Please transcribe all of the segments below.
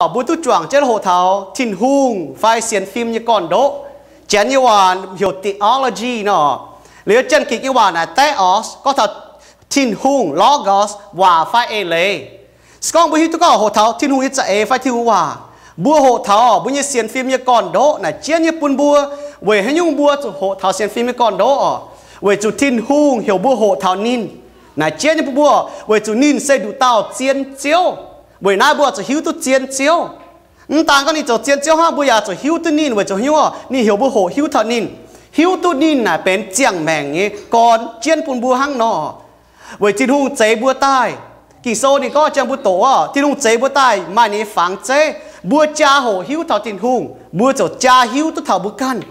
mbuo duqv juangc jienv hoqc taux Tin-Hungh fai sienx fim nyei gorn-ndoqv. Janx nyei waac heuc theology nor. Liuz Janx-Gikc nyei waac naaic theos, gorngv taux Tin-Hungh, logos, waac fai eix leiz. Se gorngv mbuo hiuv duqv gorngv hoqc taux Tin-Hungh nyei za'eix fai Tin-Hungh waac, mbuo hoqc taux mbuo nyei sienx fim nyei gorn-ndoqv naaic jienv nyei bun mbuo. Weic haaix nyungc mbuo zuqc hoqc taux sienx fim nyei gorn-ndoqv oc? Weic zuqc Tin-Hungh heuc mbuo hoqc taux ninh naaic jienv nyei bun mbuo, weic zuqc ninh se nduqc dauh zien Ziouv. Weic naaiv mbuo zuqc hiuv duqv zien Ziouv. Mv daan gorngv ninh zoux zien Ziouv hnangv, mbuo yaac zuqc hiuv duqv ninh. Weic zuqc haaix nyungc? Ninh heuc mbuo hoqc hiuv taux ninh. Hiuv duqv ninh naaic benx ziangh maengc nyei gorn jienv bun mbuo hnangv nor. Weic Tin-Hungh zeix mbuo daaih. Ging-Sou ninh gorngv, jang mbuo doqc oc, Tin-Hungh zeix mbuo daaih maaih ninh nyei fangx zeiv. Mbuo jaa hoqc hiuv taux Tin-Hungh, mbuo ziouc jaa hiuv duqv taux mbuo ganh.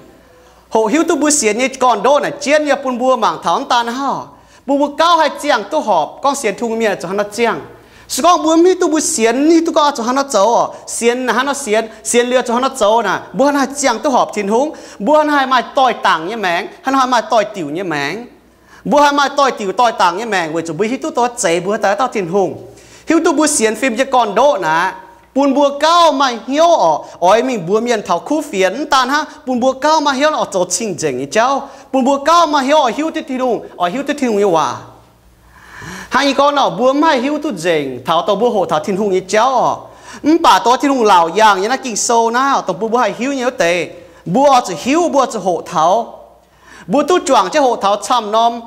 Hoqc hiuv duqv mbuo sienx nyei gorn-ndoqv naaic jienv nyei bun mbuo mangc taux mv daan hnangv, bun mbuo gauh haih ziangh duqv horpc gorngv sienx Tin-Hungh mienh zuqc hnangv nor ziangh. Se gorngv mbuo mv hiuv duqv mbuo sienx, mv hiuv duqv gorngv zuqc hnangv nor zoux, sienx hnangv nor sienx, sienx liuz zuqc hnangv nor zoux naaic, mbuo hnangv haih ziangh duqv horpc Tin-Hungh? Mbuo hnangv haih maaih doix-dangc nyei maengc? Hnangv haih maaih doix-diuc nyei maengc? Mbuo haih maaih doix-diuc doix-dangc nyei maengc weic zuqc mbuo hiuv duqv dongh zeix mbuo daaih dauh Tin-Hungh, hiuv duqv mbuo sienx fim nyei gorn-ndoqv naaic, bun mbuo gauh maaih hnyouv oc, oix mingh mbuox mienh taux kuv fienx. Mv daan hnangv, bun mbuo gauh maaih hnyouv oix zoux cing-nzengc nyei jauv, bun mbuo gauh maaih hnyouv oix hiuv duqv Tin-Hungh, oix hiuv duqv Tin-Hungh nyei waac. Hnangv yie gorngv nor, mbuo mv haih hiuv duqv nzengc taux dongh mbuo hoqc taux Tin-Hungh nyei jauv oc. Mv baac dongh Tin-Hungh laauc yaangh nyei naaiv Ging-Sou naaiv, dongh bun mbuo haih hiuv nyei wuov deix, mbuo oix zuqc hiuv, mbuo oix zuqc hoqc taux. Mbuo duqv juangc jienv hoqc taux camv norm,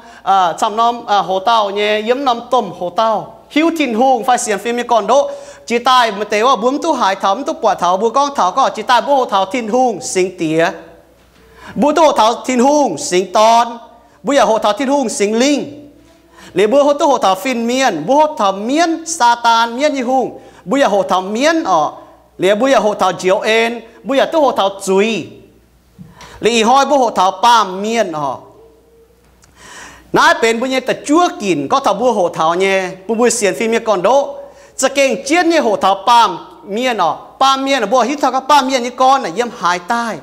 camv norm hoc dauh nyei, yiem norm domh hoc dauh hiuv Tin-Hungh fai sienx fim nyei gorn-ndoqv. Jiex daaih maaih deix wuov mbuo mv duqv haiz taux, mv duqv buatc taux, mbuo gorngv taux gorngv jiex daaih mbuo hoqc taux Tin-Hungh Singx Diex. Mbuo duqv hoqc taux Tin-Hungh Singx Dorn. Mbuo yaac hoqc taux Tin-Hungh Singx Lingh. Liuz mbuo duqv hoqc taux fin-mienh, mbuo hoqc taux mienv, Saadaan, mienv nyei hungh. Mbuo yaac hoqc taux mienv oc. Liuz mbuo yaac hoqc taux njoux en, mbuo yaac duqv hoqc taux zuiz. Liuz ih hnoi mbuo hoqc taux baamh mienh oc. Naaiv benx mbuo nyei da'juov ginc gorngv taux mbuo hoqc taux nyei, bun mbuo sienx fim nyei gorn-ndoqv. Za'gengh jienv nyei hoqc taux baamh mienh oc. Baamh mienh mbuo hiuv taux gorngv baamh mienh nyei gorn naaic yiem haaix daaih.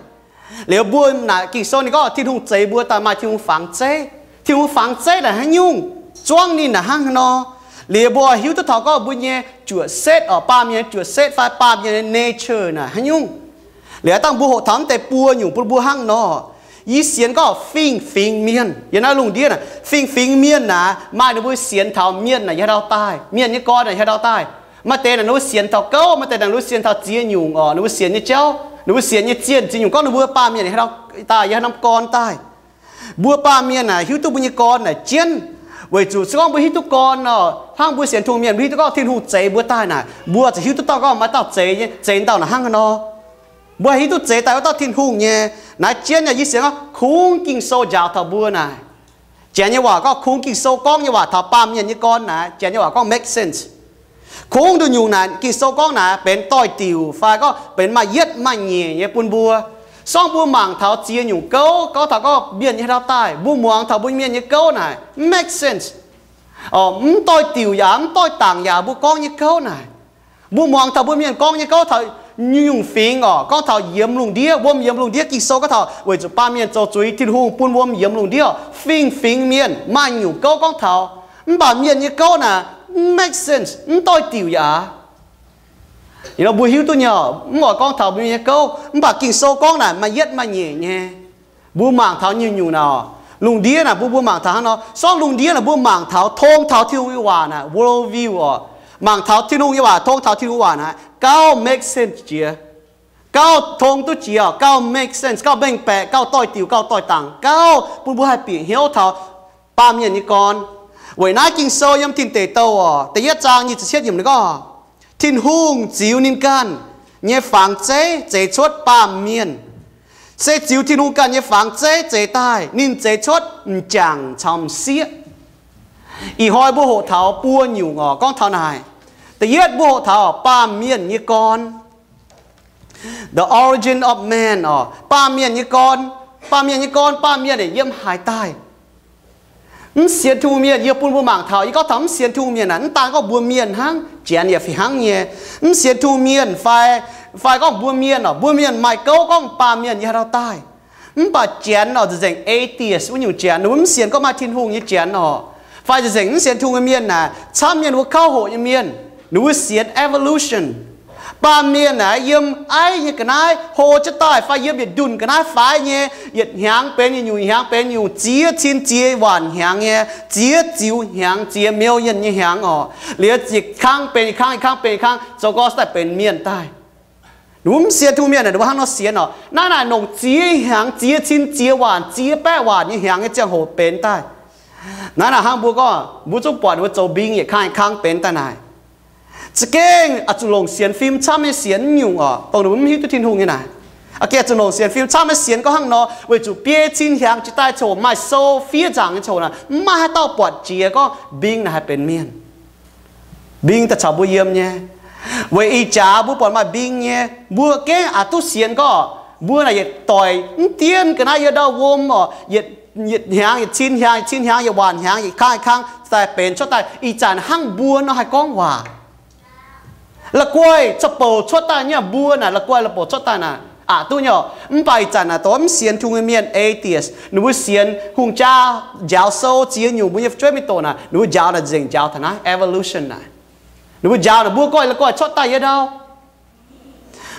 Liuz mbuo naaic Ging-Sou ninh gorngv Tin-Hungh zeix mbuo daaih maaih Tin-Hungh fangx zeiv. Tin-Hungh fangx zeiv naaic haaix nyungc? Zuangv ninh naaic hnangv haaix nor? Liuz mbuo hiuv duqv taux gorngv mbuo nyei juoqc setv oc, baamh mienh juoqc setv fai baamh mienh nature naaic haaix nyungc? Liuz dangh mbuo hoqc taux mv deix buo nyungc bun mbuo hnangv nor. Yie sienx gorngv fingx-fingx mienh yiem naaiv lungh ndiev naaic, fingx-fingx mienh naaic maaih ninh mbuo sienx taux mienh naaic yiem haaix ndau daaih, mienh nyei gorn naaic yiem haaix ndau daaih. Maaih deix naaic ninh mbuo sienx taux gouv, maaih deix naaic ninh mbuo sienx taux ziex nyungc oc, ninh mbuo sienx nyei jauv, ninh mbuo sienx nyei zienh ziex nyungc gorngv ninh mbuo baamh mienh yiem haaix ndau daaih, yiem haaix norm gorn daaih. Mbuo baamh mienh naaic hiuv duqv mbuo nyei gorn naaic jienv. Weic zuqc se gorngv mbuo hiuv duqv gorn nor, hnangv mbuo sienx Tin-Hungh mienh, mbuo hiuv duqv gorngv Tin-Hungh zeix mbuo daaih naaic, mbuo ziouc hiuv duqv dauh gorngv maaih dauh zeix nyei, zeix dauh naaic hnangv haaix nor. Mbuo haih hiuv duqv zeix daaih wuov dauh Tin-Hungh nyei. Naaiv jienv naaic yie sienx gorngv kungx Ging-Sou njaaux taux mbuo naaic. Janx nyei waac gorngv kungx Ging-Sou gorngv nyei waac taux baamh mienh nyei gorn naaic, Janx nyei waac gorngv make sense. Kungx nduqc nyungc naaic Ging-Sou gorngv naaic benx doix-diuc fai gorngv benx maaih yietv maaih nyeic nyei bun mbuo. Sorng mbuo mangc taux ziex nyungc gouv, gorngv taux gorngv mienh nyei haaix ndau daaih, mbuo muangx taux mbuo mienh nyei gouv naaic mv make sense. Mv doix-diuc yaac mv doix-dangc yaac mbuo gorngv nyei gouv naaic. Mbuo muangx taux mbuo mienh gorngv nyei gouv taux nyungc-nyungc fingx oc, gorngv taux yiem lungh ndiev, wuom yiem lungh ndiev. Ging-Sou gorngv taux weic zuqc baamh mienh zoux zuiz, Tin-Hungh bun wuom yiem lungh ndiev oc. Fingx-fingx mienh maaih nyungc gouv gorngv taux, mv baac mienh nyei gouv naaic mv make sense, mv doix-diuc yaac aqv. Mbuo hiuv duqv nyei oc, mv oix gorngv taux mienh nyei gouv, mv baac Ging-Sou gorngv naaic maaih yietv maaih nyeic nyei. Mbuo mangc taux nyungc-nyungc naaic oc, lungh ndiev naaic mbuo, mbuo mangc taux hnangv nor. Sorng lungh ndiev naaic mbuo mangc taux, tong taux Tin-Hungh nyei waac naaic, world view oc, mangc taux Tin-Hungh nyei waac, tong taux Tin-Hungh waac naaic gauh make sense jiex, gauh tong duqv jiex oc, gauh make sense, gauh mengh baeqc, gauh doix-diuc, gauh doix-dangc, gauh bun mbuo haih bieqc hnyouv taux baamh mienh nyei gorn. Weic naaiv Ging-Sou yiem Tin Deic Douh oc, da'yietv zaang nyic ziepc cietv yiemc ninh gorngv, Tin-Hungh ziux ninh ganh nyei fangx zeiv zeix cuotv baamh mienh. Se ziux Tin-Hungh ganh nyei fangx zeiv zeix daaih, ninh zeix cuotv m'jangc caux m'sieqv. Ih hnoi mbuo hoqc taux buo nyungc oc, gorngv taux naaic. Da'yietv mbuo hoqc taux baamh mienh nyei gorn. The origin of man oc, baamh mienh nyei gorn. Baamh mienh nyei gorn, baamh mienh yiem haaix daaih? Mv sienx Tin-Hungh mienh, yie bun mbuo mangc taux, yie gorngv taux mv sienx Tin-Hungh mienh naaic, mv daan gorngv mbuo mienh hnangv, Janx yaac fih hnangv nyei. Mv sienx Tin-Hungh mienh fai, fai gorngv mbuo mienh oc, mbuo mienh maaih gouv gorngv baamh mienh yiem haaix ndau daaih. Mv baac Janx oc, nzengc atheist wuov nyungc Janx, ninh mbuo mv sienx gorngv maaih Tin-Hungh nyei Janx oc, fai nzengc mv sienx Tin-Hungh nyei mienh naaic, camv mienh wuov kauv hoqc nyei mienh, ninh mbuo sienx evolution. Baamh mienh naaic yiem aiv nyei ga'naaiv hlo jienv daaih fai yiem yietc ndunh ga'naaiv faix nyei, yietc hnyangx benx yietc nyungc, yietc hnyangx benx nyungc, ziex cin ziex waanc hnyangx nyei, ziex ziux hnyangx, ziex million nyei hnyangx orqc. Liuz yietc kangv benx yietc kangv, yietc kangv benx yietc kangv, zoux gorx daaih benx mienh daaih. Ninh mbuo mv sienx Tin-Hungh mienh naaic, ninh mbuo hnangv nor sienx orqc. Naaiv naaic longc ziex hnyangx, ziex cin ziex waanc, ziex baeqv waanc nyei hnyangx nyei ziangh hoc benx daaih. Naaiv naaic hnangv mbuo gorngv mbuo zungv buatc ninh mbuo zoux mbing yietc kangv yietc kangv benx daaih naaic. Za'gengh oix zuqc longc sienx fim camv nyei sienx nyungc orqc, dongh ninh mbuo mv hiuv duqv Tin-Hungh nyei naaic. Aa, gengh zuqc longc sienx fim camv nyei sienx gorngv hnangv nor, weic zuqc biei cin hnyangx jiex daaih coc maaih sou fiev nzaangc nyei coc naaic, mv maaih haaix dauh buatc jiex gorngv mbing naaic haih benx mienh. Mbing daaih caux mbuo yiem nyei. Weic ih jaax mbuo buatc maaih mbing nyei, mbuo gengh aqc duqv sienx gorngv mbuo naaic yietc doic mv dienv ga'naaiv yiem ndau wuom orqc, yietc hnyangx, yietc cin hnyangx, yietc cin hnyangx, yietc waanc hnyangx, yietc kangv yietc kangv daaih benx cuotv daaih. Ih zanc hnangv mbuo nor haih gorngv waac. La'guaih cuotv bouc cuotv daaih nyei, mbuo naaic la'guaih la'bouc cuotv daaih naaic, aqc duqv nyei. Mv baac ih zanc naaic dongh mv sienx Tin-Hungh nyei mienh, atheist, ninh mbuo sienx hungh jaa njaaux sou ziex nyungc, mbuo nyei fu'jueiv mingh doqc naaic, ninh mbuo njaaux naaic nzengc njaaux taux naaiv evolution naaic. Ninh mbuo njaaux naaic mbuo goiv la'guaih cuotv daaih yiem ndau.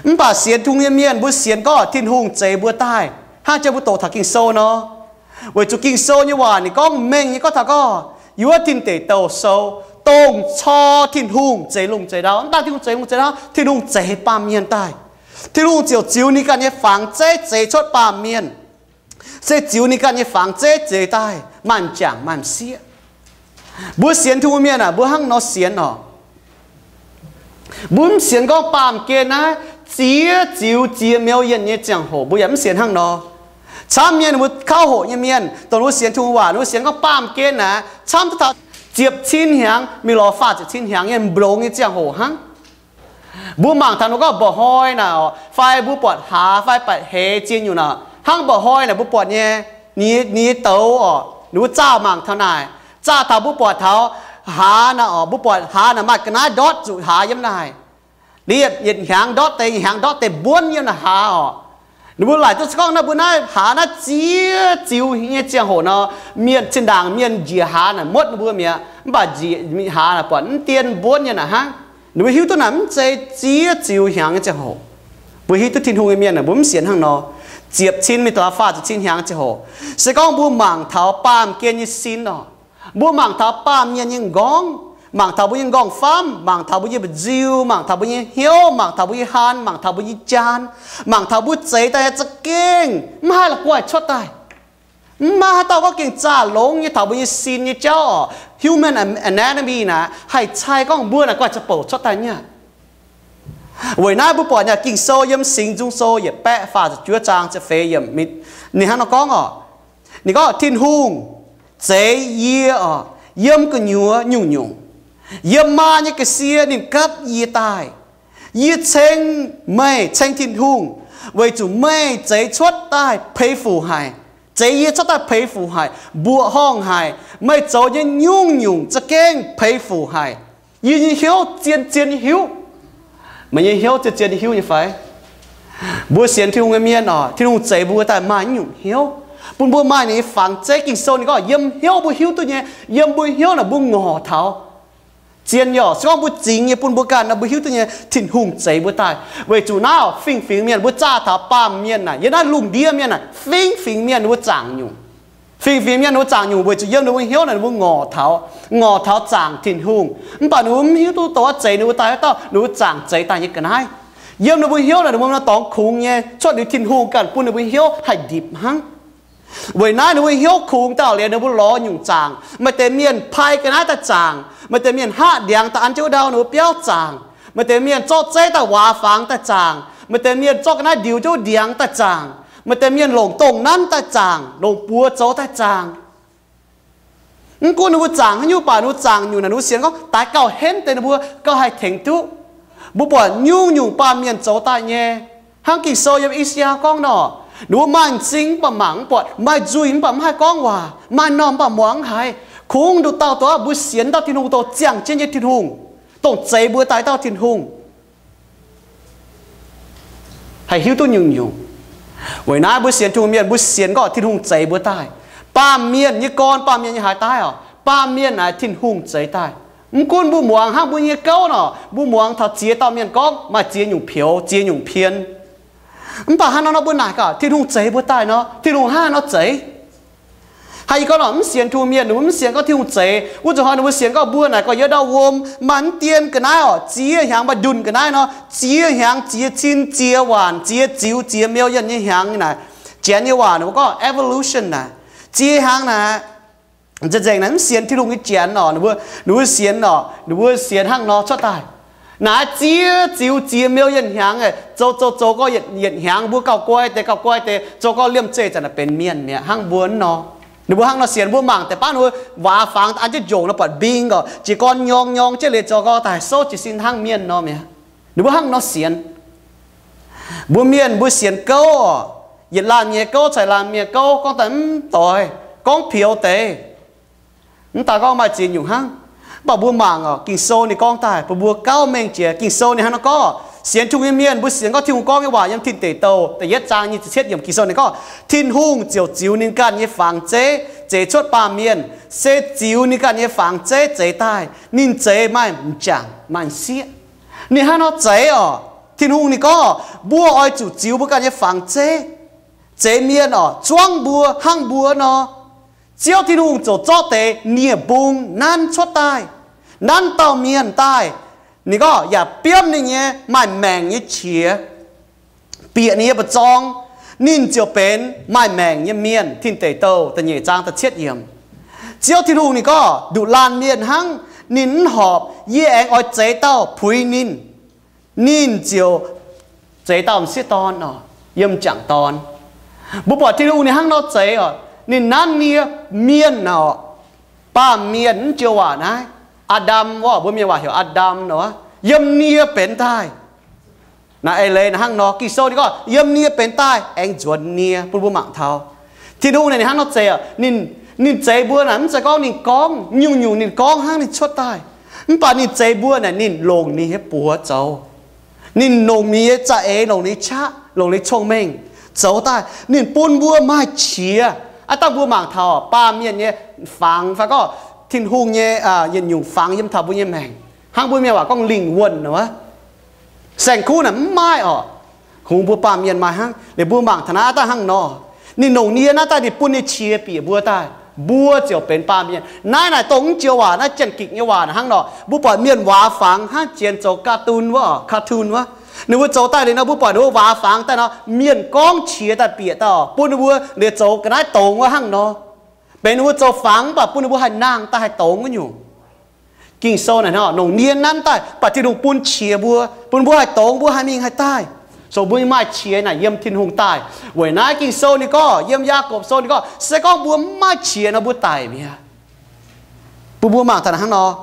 Mv baac sienx Tin-Hungh nyei mienh mbuo sienx gorngv Tin-Hungh zeix mbuo daaih, hnangv jiex mbuo doqc taux Ging-Sou nor. Weic zuqc Ging-Sou nyei waac ninh gorngv mengh nyei gorngv taux gorngv, yiem wuov tin deic douh sou, dongh cor Tin-Hungh zeix lungh zeix ndau. Mv daaih Tin-Hungh zeix lungh zeix ndau, Tin-Hungh zeix baamh mienh daaih. Tin-Hungh ziouc ziux ninh ganh nyei fangx zeiv zeix cuotv baamh mienh. Se ziux ninh ganh nyei fangx zeiv zeix daaih maaih m'jangc maaih m'sieqv. Mbuo sienx Tin-Hungh mienh aah, mbuo hnangv nor sienx orqc. Mbuo mv sienx gorngv baamh gen naaiv ziex ziux ziex million nyei ziangh hoc, mbuo yaac mv sienx hnangv nor. Camv mienh mbuo kauv hoqc nyei mienh, dongh mbuo sienx Tin-Hungh waac, mbuo sienx gorngv baamh gen naaic camv duqv taux ziepc cin hnyangx mingh lorz faah ziepc cin hnyangx nyei mblongx nyei ziangh hoc hnangv. Mbuo mangc taux ninh gorngv mba'hnoi naaic orqc, fai mbuo buatc hlaax fai buatc hleix ziex nyungc naaic, hnangv mba'hnoi naaic mbuo buatc nyei, ninh nyei douz orqc, ninh mbuo zaah mangc taux naaic, zaah taux mbuo buatc taux hlaax naaic orqc, mbuo buatc hlaax naaic maaih ga'naaiv ndortv zuqc hlaax yiem naaic. Liepc yietc hnyangx ndortv deix, yietc hnyangx ndortv deix mbuonv yiem naaic hlaax orqc. Ninh mbuo laaic duqv gorngv naaiv mbuo naaiv hlaax naaiv ziex ziux nyei ziangh hoc nor, mienh zinh ndaangc mienh njiec hlaax naaic muotv ninh mbuo mi'aqv. Mv baac njiec hlaax naaic buatc mv dien mbuonv nyei naaic hnangv. Ninh mbuo hiuv duqv naaic mv zeiz ziex ziux hnyangx nyei ziangh hoc. Mbuo hiuv duqv Tin-Hungh nyei mienh aah, mbuo mv sienx hnangv nor. Ziepc cin mingh taux faah ziepc cin hnyangx nyei ziangh hoc. Se gorngv mbuo mangc taux baamh gen nyei sin orqc, mbuo mangc taux baamh mienh nyei m'nqorngv, mangc taux mbuo nyei m'nqorngv-famv, mangc taux mbuo nyei mba'nziu, mangc taux mbuo nyei hnyouv, mangc taux mbuo nyei haan, mangc taux mbuo nyei jaan, mangc taux mbuo zeix daaih nyei za'gengh mv haih la'guaih cuotv daaih. Mv maaih haaix dauh gorngv gengh zaah longx nyei taux mbuo nyei sin nyei jauv orqc, human anatomy naaic haih cai gorngv mbuo naaic guaih za'bouc cuotv daaih nyei aqv. Weic naaiv mbuo buatc nyei Ging-Sou yiem Singx Nzung Sou yietc baeqv faah ziepc juov zaang ziepc feix yiemc, ninh hnangv nor gorngv orqc. Ninh gorngv, Tin-Hungh zeix yie orqc, yiem gu'nyuoz nyungc-nyungc. Yiem maa nyei ga'sie ninh gapv yie daaih. Yie ceng meih ceng Tin-Hungh, weic zuqc meih zeix cuotv daaih peix fuc haic. Zeix yie cuotv daaih peix fuc haic, mbuoqc horngh haic. Meih zoux nyei nyungc-nyungc za'gengh peix fuc haic. Yie nyei hnyouv zien-zien nyei hiuv. Meih nyei hnyouv zien-zien nyei hiuv nyei fai? Mbuo sienx Tin-Hungh nyei mienh orqc, Tin-Hungh zeix mbuo daaih maaih nyungc hnyouv, bun mbuo maaih ninh nyei fangx zeiv. Ging-Sou ninh gorngv yiem hnyouv mbuo hiuv duqv nyei. Yiem mbuo hnyouv naaic mbuo ngorc taux zien nyei orqc. Se gorngv mbuo zingx nyei bun mbuo ganh nor, mbuo hiuv duqv nyei Tin-Hungh zeix mbuo daaih. Weic zuqc naaiv fingx-fingx mienh mbuo zaah taux baamh mienh naaic, yiem naaiv lungh ndiev mienh naaic fingx-fingx mienh ninh mbuo zaangc nyungc. Fingx-fingx mienh ninh mbuo zaangc nyungc weic zuqc yiem ninh mbuo hnyouv naaic ninh mbuo ngorc taux, ngorc taux zaangc Tin-Hungh. Mv baac ninh mbuo mv hiuv duqv dongh wuov zeix ninh mbuo daaih wuov dauh, ninh mbuo zaangc zeix daaih nyei ga'naaiv. Yiem ninh mbuo hnyouv naaic ninh mbuo nor dorngx kungx nyei, cuotv liuz Tin-Hungh ganh bun ninh mbuo hnyouv haih ndipc hnangv. Weic naaiv ninh mbuo hnyouv kungx dauh liuz ninh mbuo lorz nyungc zaangc. Maaih deix mienh pai ga'naaiv daaih zaangc. Maaih deix mienh hngaqv ndiangx daaih an jienv wuov ndau ninh mbuo biauv zaangc. Maaih deix mienh zorqv zeiv daaih waac fangx daaih zaangc. Maaih deix mienh zorqv ga'naaiv ndiux jienv wuov ndiangx daaih zaangc. Maaih deix mienh longc dongh nanv daaih zaangc, longc buoz zoux daaih zaangc. Mv gunv ninh mbuo zaangc haaix nyungc, mv baac ninh mbuo zaangc nyungc naaic ninh mbuo sienx gorngv daaix gauh henv deix ninh mbuo, gauh haih tengx duqv. Mbuo buatc nyungc-nyungc baamh mienh zoux daaih nyei. Hnangv Ging-Sou yiem I^saa^yaa gorngv nor, ninh mbuo maaih m'zing mv baac mangc mv buatc, maaih nzuih mv baac mv haih gorngv waac, maaih m'normh mv baac muangx mv haiz. Kungx nduqc dauh doqc mbuo sienx dauh Tin-Hungh, dongh ziangh jienv nyei Tin-Hungh, dongh zeix mbuo daaih dauh Tin-Hungh. Haih hiuv duqv nyungc-nyungc. Weic naaiv mbuo sienx Tin-Hungh mienh, mbuo sienx gorngv Tin-Hungh zeix mbuo daaih. Baamh mienh nyei gorn, baamh mienh nyei haaix daaih orqc? Baamh mienh naaic Tin-Hungh zeix daaih. Mv gunv mbuo muangx hnangv mbuo nyei gouv nor, mbuo muangx taux ziex dauh mienh gorngv maaih ziex nyungc peux, ziex nyungc pien. Mv baac hnangv nor nor mbuo naaic gaax, Tin-Hungh zeix mbuo daaih nor, Tin-Hungh hnangv haaix nor zeix? Haaix, yie gorngv nor, mv sienx Tin-Hungh mienh ninh mbuo mv sienx gorngv Tin-Hungh zeix. Wuov zuqc hnoi ninh mbuo sienx gorngv mbuo naaic gorngv yiem dauh wuom maaih mv dien ga'naaiv orqc, ziex hnyangx maaih ndunh ga'naaiv nor, ziex hnyangx ziex cin ziex waanc ziex ziux ziex million nyei hnyangx naaic. Janx nyei waac ninh mbuo gorngv evolution naaic. Ziex hnyangx naaic, nzengc naaic mv sienx Tin-Hungh nyei janx orqc, ninh mbuo sienx orqc, ninh mbuo sienx hnangv nor cuotv daaih. Naaiv ziex ziux ziex million hnyangx, zoux zoux zoux gorngv yietc hnyangx mbuo gauh guai deix, gauh guai deix, zoux gorngv liemh zeih zanc naaic benx mienh mi'aqv hnangv mbuo nor. Ninh mbuo hnangv nor sienx. Mbuo mangc deix baav ninh mbuo waac fangx an jienv njongc nor buatc mbing orqc, jiez gorn nyorng nyorng jienv liuz zoux gorngv daaih souv jiez sin hnangv mienh nor mi'aqv. Ninh mbuo hnangv nor sienx. Mbuo mienh mbuo sienx gouv orqc, yietc laanh mienh nyei gouv caux laanh mienh nyei gouv gorngv daaih mv doix, gorngv peux deix. Mv daaih gorngv maaih ziex nyungc hnangv. Mv baac mbuo mangc orqc, Ging-Sou ninh gorngv daaih bun mbuo gauh mengh jiex. Ging-Sou ninh hnangv nor gorngv, sienx Tin-Hungh nyei mienh, mbuo sienx gorngv Tin-Hungh gorngv nyei waac yiem Tin Deic Douh da'yietv zaang nyic ziepc cietv yiemc, Ging-Sou ninh gorngv, Tin-Hungh ziouc ziux ninh ganh nyei fangx zeiv zeix cuotv baamh mienh, se ziux ninh ganh nyei fangx zeiv zeix daaih. Ninh zeix maaih m'jangc maaih m'sieqv. Ninh hnangv nor zeix orqc. Tin-Hungh ninh gorngv, mbuo oix zuqc ziux mbuo ganh nyei fangx zeiv zeix mienh orqc, zuangv mbuo hnangv mbuo nor. Ziouv Tin-Hungh ziouc zorqv deix nie-mbung nanv cuotv daaih, nanv dauh mienh daaih. Ninh gorngv yaac biomv ninh nyei maaih maengc nyei qiex, bieqc ninh nyei mba'zorng, ninh ziouc benx maaih maengc nyei mienh. Tin Deic Douh da'nyeic zaang da'cietv yiemc. Ziouv Tin-Hungh ninh gorngv, nduqc laanh mienh hnangv, ninh mv horpc, yie aengx oix zeix dauh puix ninh. Ninh ziouc zeix dauh m'sieqv dorn orqc, yiem m'jangc dorn. Mbuo buatc Tin-Hungh ninh hnangv nor zeix orqc, ninh nanv nie mienh orqc, baamh mienh, mv joux waac naaiv, Aa^ndam orqc, mbuo mienh waac heuc Aa^ndam nor, yiem nie benx daaih. Naaiv eix leiz naaiv hnangv nor, Ging-Sou ninh gorngv yiem nie benx daaih aengx nzuonx nie bun mbuo mangc taux. Tin-Hungh naaic ninh hnangv nor zeix orqc, ninh zeix mbuo naaic mv zeiz gorngv ninh gorngv nyungc-nyungc ninh gorngv hnangv ninh cuotv daaih. Mv baac ninh zeix mbuo naaic ninh longc ninh nyei buoz zoux. Ninh longc ninh nyei za'eix, longc ninh nyei qaqv, longc ninh nyei cong-mengh zoux daaih. Ninh bun mbuo maaih qiex. Aav dangh mbuo mangc taux baamh mienh nyei fangx fai gorngv Tin-Hungh nyei yietc nyungc fangx yiem taux mbuo nyei maengc, hnangv mbuo mienh waac gorngv lingh wuonh nor, saeng-kuv naaic mv maaih orqc. Kungx mbuo baamh mienh maaih hnangv. Liuz mbuo mangc taux naaiv aav dangh hnangv nor, ninh longc nie naaiv daaih ninh bun ninh qiex bieqc mbuo daaih, mbuo ziouc benx baamh mienh. Naaiv naaic dongh mv joux waac, naaiv Janx-Gikc nyei waac hnangv nor. Mbuo buatc mienh waac fangx hnangv jienx zoux cartoon wuov, cartoon wuov, ninh mbuo zoux daaih liuz nor, mbuo buatc ninh mbuo waac fangx daaih nor, mienh gorngv qiex daaih bieqc daaih bun ninh mbuo liuz zoux ga'naaiv dongz wuov hnangv nor. Benx ninh mbuo zoux fangx mv baac bun ninh mbuo haih nangh daaih haih dongz wuov nyungc. Ging-Sou naaic nor, longc nie nanv daaih, baac Tin-Hungh bun qiex mbuo, bun mbuo haih dongz, mbuo haih mingh haih daaih. So mbuo maaih qiex naaic yiem Tin-Hungh daaih. Weic naaiv Ging-Sou ninh gorngv, yiem Yaagorpc Sou ninh gorngv, se gorngv mbuo mv maaih qiex nor, mbuo daic mi'aqv. Bun mbuo mangc taux hnangv nor,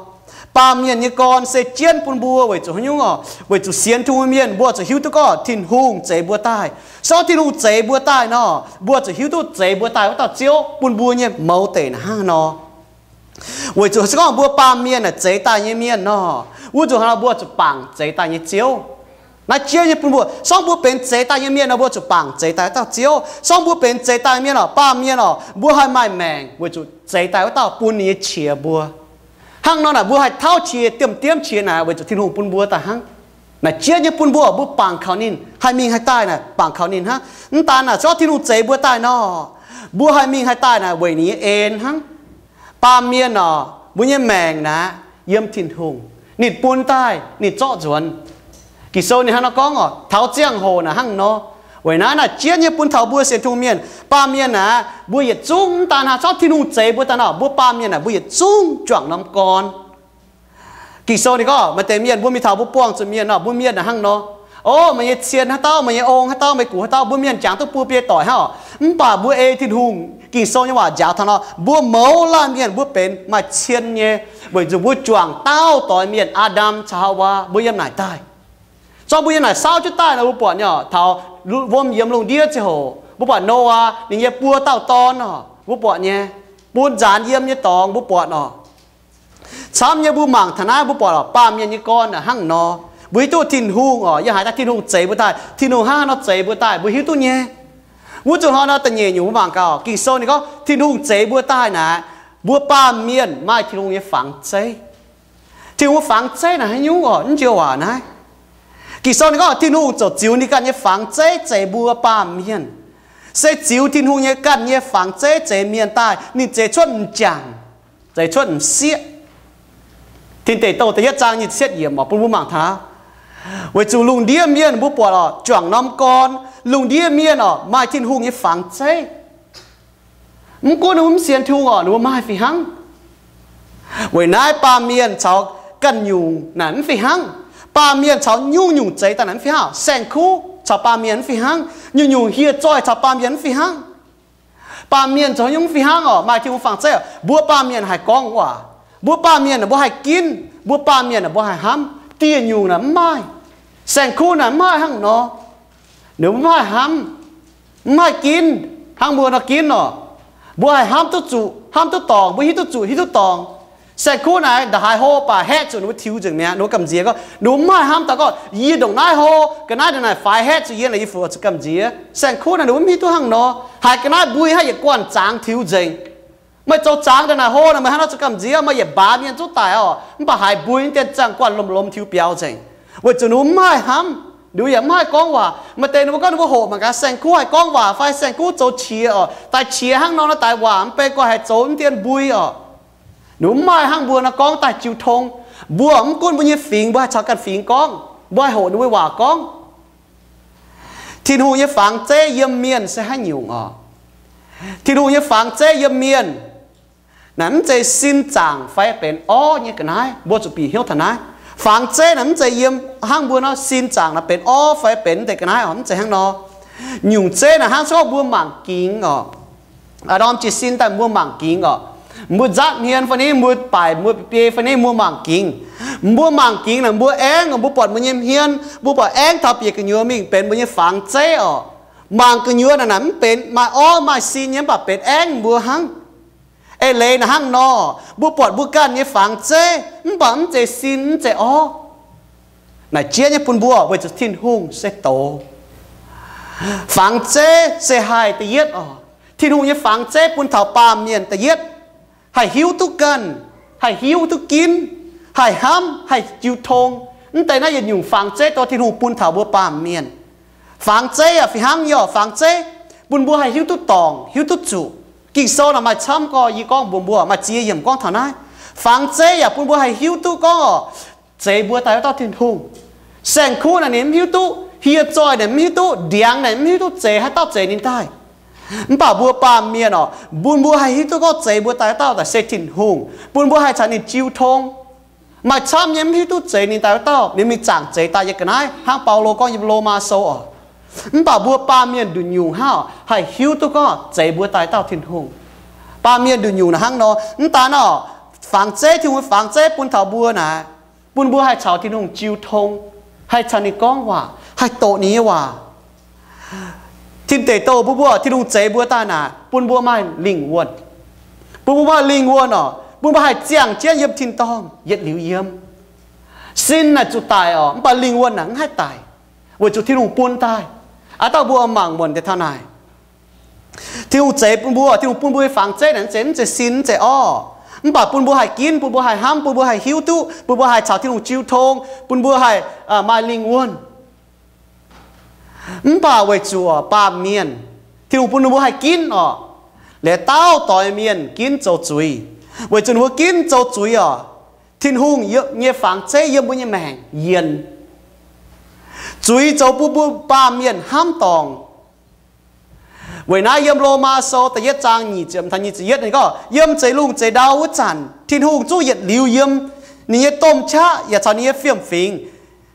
baamh mienh nyei gorn se jienv bun mbuo weic zuqc haaix nyungc orqc? Weic zuqc sienx Tin-Hungh mienh mbuo zuqc hiuv duqv gorngv Tin-Hungh zeix mbuo daaih. Se gorngv Tin-Hungh zeix mbuo daaih nor, mbuo zuqc hiuv duqv zeix mbuo daaih wuov dauh Ziouv bun mbuo nyei mouz deic naaic hnangv nor. Weic zuqc se gorngv mbuo baamh mienh naaic zeix daaih nyei mienh nor, wuov zuqc hnangv nor mbuo zuqc bangc zeix daaih nyei Ziouv. Naaiv jiex nyei bun mbuo, se gorngv mbuo benx zeix daaih nyei mienh nor, mbuo zuqc bangc zeix daaih wuov dauh Ziouv. Se gorngv mbuo benx zeix daaih nyei mienh orqc, baamh mienh orqc, mbuo haih maaih maengc weic zuqc zeix daaih wuov dauh bun ninh nyei qiex mbuo. Hnangv nor naaic mbuo haih tauv qiex, diemv-diemv qiex naaic weic zuqc Tin-Hungh bun mbuo daaih hnangv. Naaic jiex nyei bun mbuo, mbuo bangc kaux ninh haih mingh haih daaih naaic, bangc kaux ninh hnangv. Mv daan naaic, se gorngv Tin-Hungh zeix mbuo daaih nor, mbuo haih mingh haih daaih naaic weic ninh nyei en hnangv. Baamh mienh orqc, mbuo nyei maengc naaic yiem Tin-Hungh. Ninh bun daaih, ninh zorqv nzuonx. Ging-Sou ninh hnangv nor gorngv orqc, taux ziangh hoc naaic hnangv nor. Weic naaiv naaic jiex nyei bun taux mbuo sienx Tin-Hungh mienh, baamh mienh naaic, mbuo yietc zungv mv daan hnangv, se gorngv Tin-Hungh zeix mbuo daaih nor, mbuo baamh mienh naaic mbuo yietc zungv juangc norm gorn. Ging-Sou ninh gorngv maaih deix mienh mbuo mingh taux mbuo buangh zuqc mienh nor, mbuo mienh naaic hnangv nor, o, meih nyei cien haaix dauh, meih nyei ong haaix dauh, meih gux haaix dauh, mbuo mienh jangx duqv buo biei doic hnangv orqc. Mv baac mbuo ei Tin-Hungh, Ging-Sou nyei waac njaaux taux nor, mbuo mouz laanh mienh mbuo benx maaih cien nyei, weic zuqc mbuo juangc daauh doix mienh, Aa^ndam caux Haawaa, mbuo yiem naaic daaih. Zorqv mbuo yiem naaic saauv jienv daaih nor, mbuo buatc nyei orqc, taux wuom yiemx lungh ndiev ziangh hoc, mbuo buatc Noyaa ninh nyei buo dauh dorn orqc, mbuo buatc nyei, bun nzaanx yiem nyei dorngx mbuo buatc orqc. Camv nyei mbuo mangc taux naaiv mbuo buatc orqc, baamh mienh nyei gorn naaic hnangv nor. Mbuo hiuv duqv Tin-Hungh orqc, yie haiz daaih Tin-Hungh zeix mbuo daaih, Tin-Hungh hnangv haaix nor zeix mbuo daaih, mbuo hiuv duqv nyei. Wuov zuqc hnoi nor da'nyeic nyungc mbuo mangc gaax, Ging-Sou ninh gorngv Tin-Hungh zeix mbuo daaih naaic, mbuo baamh mienh maaih Tin-Hungh nyei fangx zeiv. Tin-Hungh nyei fangx zeiv naaic haaix nyungc oc? Mv njoux waac naaiv. Ging-Sou ninh gorngv Tin-Hungh ziouc ziux ninh ganh nyei fangx zeiv zeix mbuo baamh mienh. Se ziux Tin-Hungh nyei ganh nyei fangx zeiv zeix mienh daaih, ninh zeix cuotv m'jangc, zeix cuotv m'sieqv. Tin Deic Douh da'yietv zaang nyic ziepc yietv yiemc oc, bun mbuo mangc taux. Weic zuqc lungh ndiev mienh mbuo buatc oc, juangc norm gorn, lungh ndiev mienh oc maaih Tin-Hungh nyei fangx zeiv. Mv gunv ninh mbuo mv sienx Tin-Hungh oc, ninh mbuo maaih fih hnangv. Weic naaiv baamh mienh caux ganh nyungc naaic mv fih hnangv. Baamh mienh caux nyungc-nyungc zeix daaih naaic mv fih hnangv. Saeng-kuv caux baamh mienh mv fih hnangv. Nyungc-nyungc hieh zoih caux baamh mienh mv fih hnangv. Baamh mienh zoux nyungc mv fih hnangv oc, maaih Tin-Hungh fangx zeiv oc, mbuo baamh mienh haih gorngv waac, mbuo baamh mienh naaic mbuo haih ginv, mbuo baamh mienh naaic mbuo haih hnamv. Dieh nyungc naaic mv maaih. Saeng-kuv naaic mv maaih hnangv nor. Ninh mbuo mv maaih hnamv, mv maaih ginv hnangv mbuo nor ginv oc. Mbuo haih hnamv duqv zuqc, hnamv duqv dorngc, mbuo hiuv duqv zuqc, hiuv duqv dorngc. Saeng-kuv naaic ndongc haaix hlo baac haeqv zuqc ninh mbuo tiux nzengc mi'aqv. Ninh mbuo gamh nziex gorngv, ninh mbuo mv maaih hnamv daaih gorngv, yie ndongc naaiv hlo, ga'naaiv ndongc naaic faix haeqv zuqc yie naaic, yie fu'juv gamh nziex. Saeng-kuv naaic ninh mbuo mv hiuv duqv hnangv nor. Haiz ga'naaiv mbui hnangv yietc guanh zangx tiux nzengc. Meih zoux zangx ndongc naaic hlo naaic, meih hnangv nor zuqc gamh nziex, meih yietc mbaaz mienh zungv daic oc. Mv baac haiz mbui naaiv dien zangh guanh lomh-lomh tiux biaux nzengc. Weic zuqc ninh mbuo mv maaih hnamv, ninh mbuo yaac mv haih gorngv waac. Maaih deix ninh mbuo gorngv ninh mbuo hoqc mangc gaax saeng-kuv haih gorngv waac fai saeng-kuv zoux qiex oc. Daaih qiex hnangv nor naaiv daaih waac mv bei, guanh haih zoux mv dien mbui oc. Ninh mbuo mv maaih hnangv mbuo nor gorngv daaih jiu tong. Mbuo mv gunv mbuo nyei fingx, mbuo haih caux ganh fingx gorngv, mbuo haih hoqc ninh mbuo waac gorngv. Tin-Hungh nyei fangx zeiv yiem mienh se haaix nyungc oc? Tin-Hungh nyei fangx zeiv yiem mienh naaic mv zeiz sin zaangc fai benx orv nyei ga'naaiv. Mbuo zuqc bieqc hnyouv taux naaiv. Fangx zeiv naaic mv zeiz yiem hnangv mbuo nor sin zaangc naaic benx orv fai benx mv deix ga'naaiv oc, mv zeiz hnangv nor. Nyungc zeiv naaic hnangv se gorngv mbuo mangc gingx oc. Aa, norm jiez sin daaih mbuo mangc gingx oc. Mbuo nzatv hmien fai ni mbuo baaic mbuo biei fai ni mbuo mangc gingx. Mbuo mangc gingx naaic mbuo aengv, mbuo buatc mbuo nyei hmien, mbuo buatc aengv taux bieqc gu'nyuoz mingh benx mbuo nyei fangx zeiv oc. Mangc gu'nyuoz naaic naaic mv benx maaih orv maaih sin nyei, mv baac benx aengv mbuo hnangv. Eix leiz naaic hnangv nor, mbuo buatc mbuo ganh nyei fangx zeiv mv baac mv zeiz sin mv zeiz orv. Naaic jiex nyei bun mbuo weic zuqc Tin-Hungh se doz. Fangx zeiv se haih da'yietv oc. Tin-Hungh nyei fangx zeiv bun taux baamh mienh da'yietv haih hiuv duqv ganh, haih hiuv duqv ginv, haih hnamv, haih jiu tong. Mv deix naaiv yietc nyungc fangx zeiv dorh Tin-Hungh bun taux mbuo baamh mienh. Fangx zeiv yaac fih hnangv nyei oc. Fangx zeiv bun mbuo haih hiuv duqv dorngc, hiuv duqv zuqc. Ging-Sou naaic maaih camv gorx, yie gorngv mbuox mbuo, maaih ziex yiemc gorngv taux naaiv. Fangx zeiv yaac bun mbuo haih hiuv duqv gorngv oc, zeiz mbuo daaih haaix dauh Tin-Hungh. Saeng-kuv naaic ninh mv hiuv duqv, hieh zoih naaic mv hiuv duqv, ndiangx naaic mv hiuv duqv zeiz haaix dauh zeiz ninh daaih. Mv baac mbuo baamh mienh oc, bun mbuo haih hiuv duqv gorngv zeiz mbuo daaih haaix dauh daaih se Tin-Hungh, bun mbuo haih caux ninh jiu tong. Maaih camv nyei mv hiuv duqv zeiz ninh daaih haaix dauh, ninh mingh zaangc zeix daaih yiem ga'naaiv hnangv Baulo gorngv yiem Lomaa Sou oc. Mv baac mbuo baamh mienh nduqc nyungc hnangv oc, haih hiuv duqv gorngv zeiz mbuo daaih dauh Tin-Hungh. Baamh mienh nduqc nyungc naaic hnangv nor, mv daan oc, fangx zeiv, Tin-Hungh fangx zeiv bun taux mbuo naaic, bun mbuo haih caux Tin-Hungh jiu tong, haih caux ninh gorngv waac, haih doqc ninh nyei waac. Tin Deic Douh bun mbuo, Tin-Hungh zeix mbuo daaih naaic, bun mbuo maaih lingh wuonh. Bun mbuo maaih lingh wuonh oc, bun mbuo haih ziangh jienv yiem tin-dorngh yietc liuz yiem. Sin naaic zuqc daic oc, mv baac lingh wuonh naaic mv haih daic, weic zuqc Tin-Hungh bun daaih. Aa, dauh mbuo mangc muonc deix taux naaic. Tin-Hungh zeix bun mbuo, Tin-Hungh bun mbuo nyei fangx zeiv naaic mv zeiz, mv zeiz sin, mv zeiz orv. Mv baac bun mbuo haih ginv, bun mbuo haih hnamv, bun mbuo haih hiuv duqv, bun mbuo haih caux Tin-Hungh jiu tong, bun mbuo haih, aa, maaih lingh wuonh. Mv baac weic zuqc baamh mienh, Tin-Hungh bun ninh mbuo haih ginv oc. Liuz dauh doix mienh ginv zoux zuiz. Weic zuqc ninh mbuo ginv zoux zuiz oc, Tin-Hungh nyei fangx zeiv yiem mbuo nyei maengc yienx. Zuiz zoux bun mbuo baamh mienh hnamv dorngc. Weic naaiv yiem Lomaa Sou da'yietv zaang nyic ziepc, nyic ziepc yietv ninh gorngv, yiem zeix lungh zeix ndau wuov zanc, Tin-Hungh zungv yietc liuz yiem. Ninh nyei domh qaqv yaac caux ninh nyei fiem-fingx,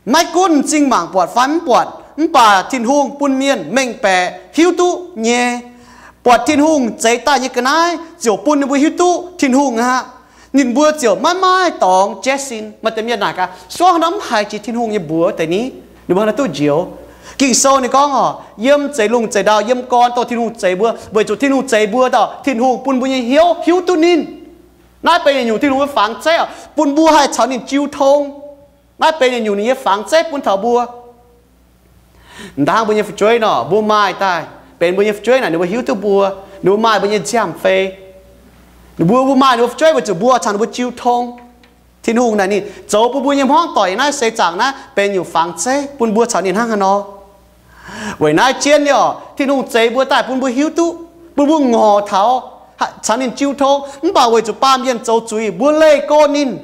maiv gunv m'zing mangc buatc fai mv buatc, mv baac Tin-Hungh bun mienh mengh baeqc hiuv duqv nyei. Buatc Tin-Hungh zeix daaih nyei ga'naaiv ziouc bun ninh mbuo hiuv duqv Tin-Hungh aqv. Ninh mbuo ziouc maiv maaih dorngx jaiv sin. Maaih deix mienh naaic gaax, suov hnangv mv haiz jiex Tin-Hungh nyei mbuox deix ni, ninh mbuo hnangv duqv njoux. Ging-Sou ninh gorngv oc, yiem zeix lungh zeix ndau, yiem gorn dorh Tin-Hungh zeix mbuo, weic zuqc Tin-Hungh zeix mbuo dauh, Tin-Hungh bun mbuo nyei hnyouv hiuv duqv ninh. Naaiv benx yietc nyungc Tin-Hungh nyei fangx zeiv oc, bun mbuo haih caux ninh jiu tong. Naaiv benx yietc nyungc ninh nyei fangx zeiv bun taux mbuo. Mv daan mbuo nyei fu'jueiv nor, mbuo maaih daaih benx mbuo nyei fu'jueiv naaic, ninh mbuo hiuv duqv mbuo, ninh mbuo maaih mbuo nyei nziaamv-fei. Ninh mbuo, mbuo maaih ninh mbuo fu'jueiv weic zuqc mbuo caux ninh mbuo jiu tong. Tin-Hungh naaic ninh zoux bun mbuo nyei hmuangv doic naaiv seix zaangc naaiv benx nyungc fangx zeiv bun mbuo caux ninh hnangv haaix nor. Weic naaiv jienv nyei oc, Tin-Hungh zeix mbuo daaih bun mbuo hiuv duqv, bun mbuo ngorc taux, caux ninh jiu tong. Mv baac weic zuqc baamh mienh zoux zuiz, mbuo leih go ninh.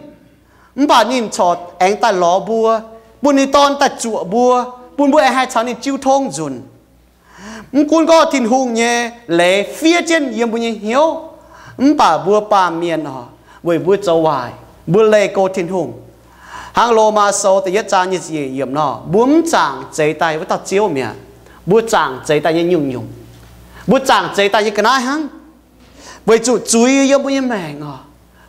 Mv baac ninh corc aengx daaih lorz mbuo, bun ninh Dorn daaih zuoqc mbuo, bun mbuo aengx haih caux ninh jiu tong nzunc. Mv gunv gorngv Tin-Hungh nyei leiz fiev jienv yiem mbuo nyei hnyouv, mv baac mbuo baamh mienh oc, weic mbuo zoux waaic, mbuo leih go Tin-Hungh. Hnangv Lomaa Sou da'yietv zaang nyic ziepc yietc yiemc nor, mbuo mv zaangc zeix daaih wuov dauh Ziouv mi'aqv. Mbuo zaangc zeix daaih nyei nyungc-nyungc. Mbuo zaangc zeix daaih nyei ga'naaiv hnangv. Weic zuqc zuiz yiem mbuo nyei maengc oc,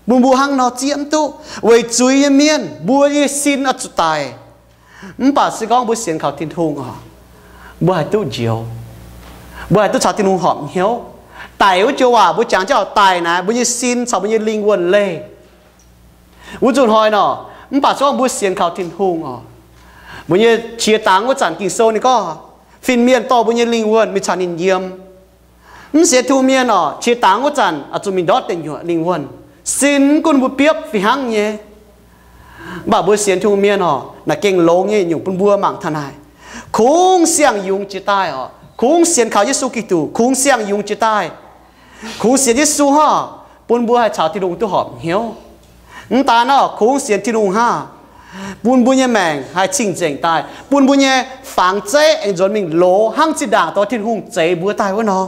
bun mbuo hnangv nor zieqv mv duqv. Weic zuiz nyei mienh mbuo nyei sin oix zuqc daic. Mv baac se gorngv mbuo sienx kaux Tin-Hungh oc, mbuo haih duqv njoux. Mbuo haih duqv caux Tin-Hungh horpc hnyouv. Daic wuov joux waac mbuo jangx jienv oix daic naaic, mbuo nyei sin caux mbuo nyei lingh wuonh leih. Wuov nzunc hnoi nor, mv baac se gorngv mbuo sienx kaux Tin-Hungh oc, mbuo nyei qiex dangx wuov zanc Ging-Sou ninh gorngv, fin-mienh dorh mbuo nyei lingh wuonh mingh caux ninh yiem. Mv sienx Tin-Hungh mienh oc, qiex dangx wuov zanc oix zuqc mingh ndortv deic nyuoqc lingh wuonh. Sin mv gunv mbuo biopv fih hnangv nyei. Mv baac mbuo sienx Tin-Hungh mienh oc, naaic gengh longx nyei nyungc bun mbuo mangc taux naaic. Kungx siang-yungz jiex daaih oc, kungx sienx kaux Yesu Giduc, kungx siang-yungz jiex daaih. Kungx sienx Yesu hnangv, bun mbuo haih caux Tin-Hungh duqv horpc hnyouv. Mv daan nor, kungx sienx Tin-Hungh hnangv, bun mbuo nyei maengc haih cing-nzengc daaih, bun mbuo nyei fangx zeiv aengx nzuonx mingh loz hnangv zinh ndaangc dorh Tin-Hungh zeix mbuo daaih wuov nor.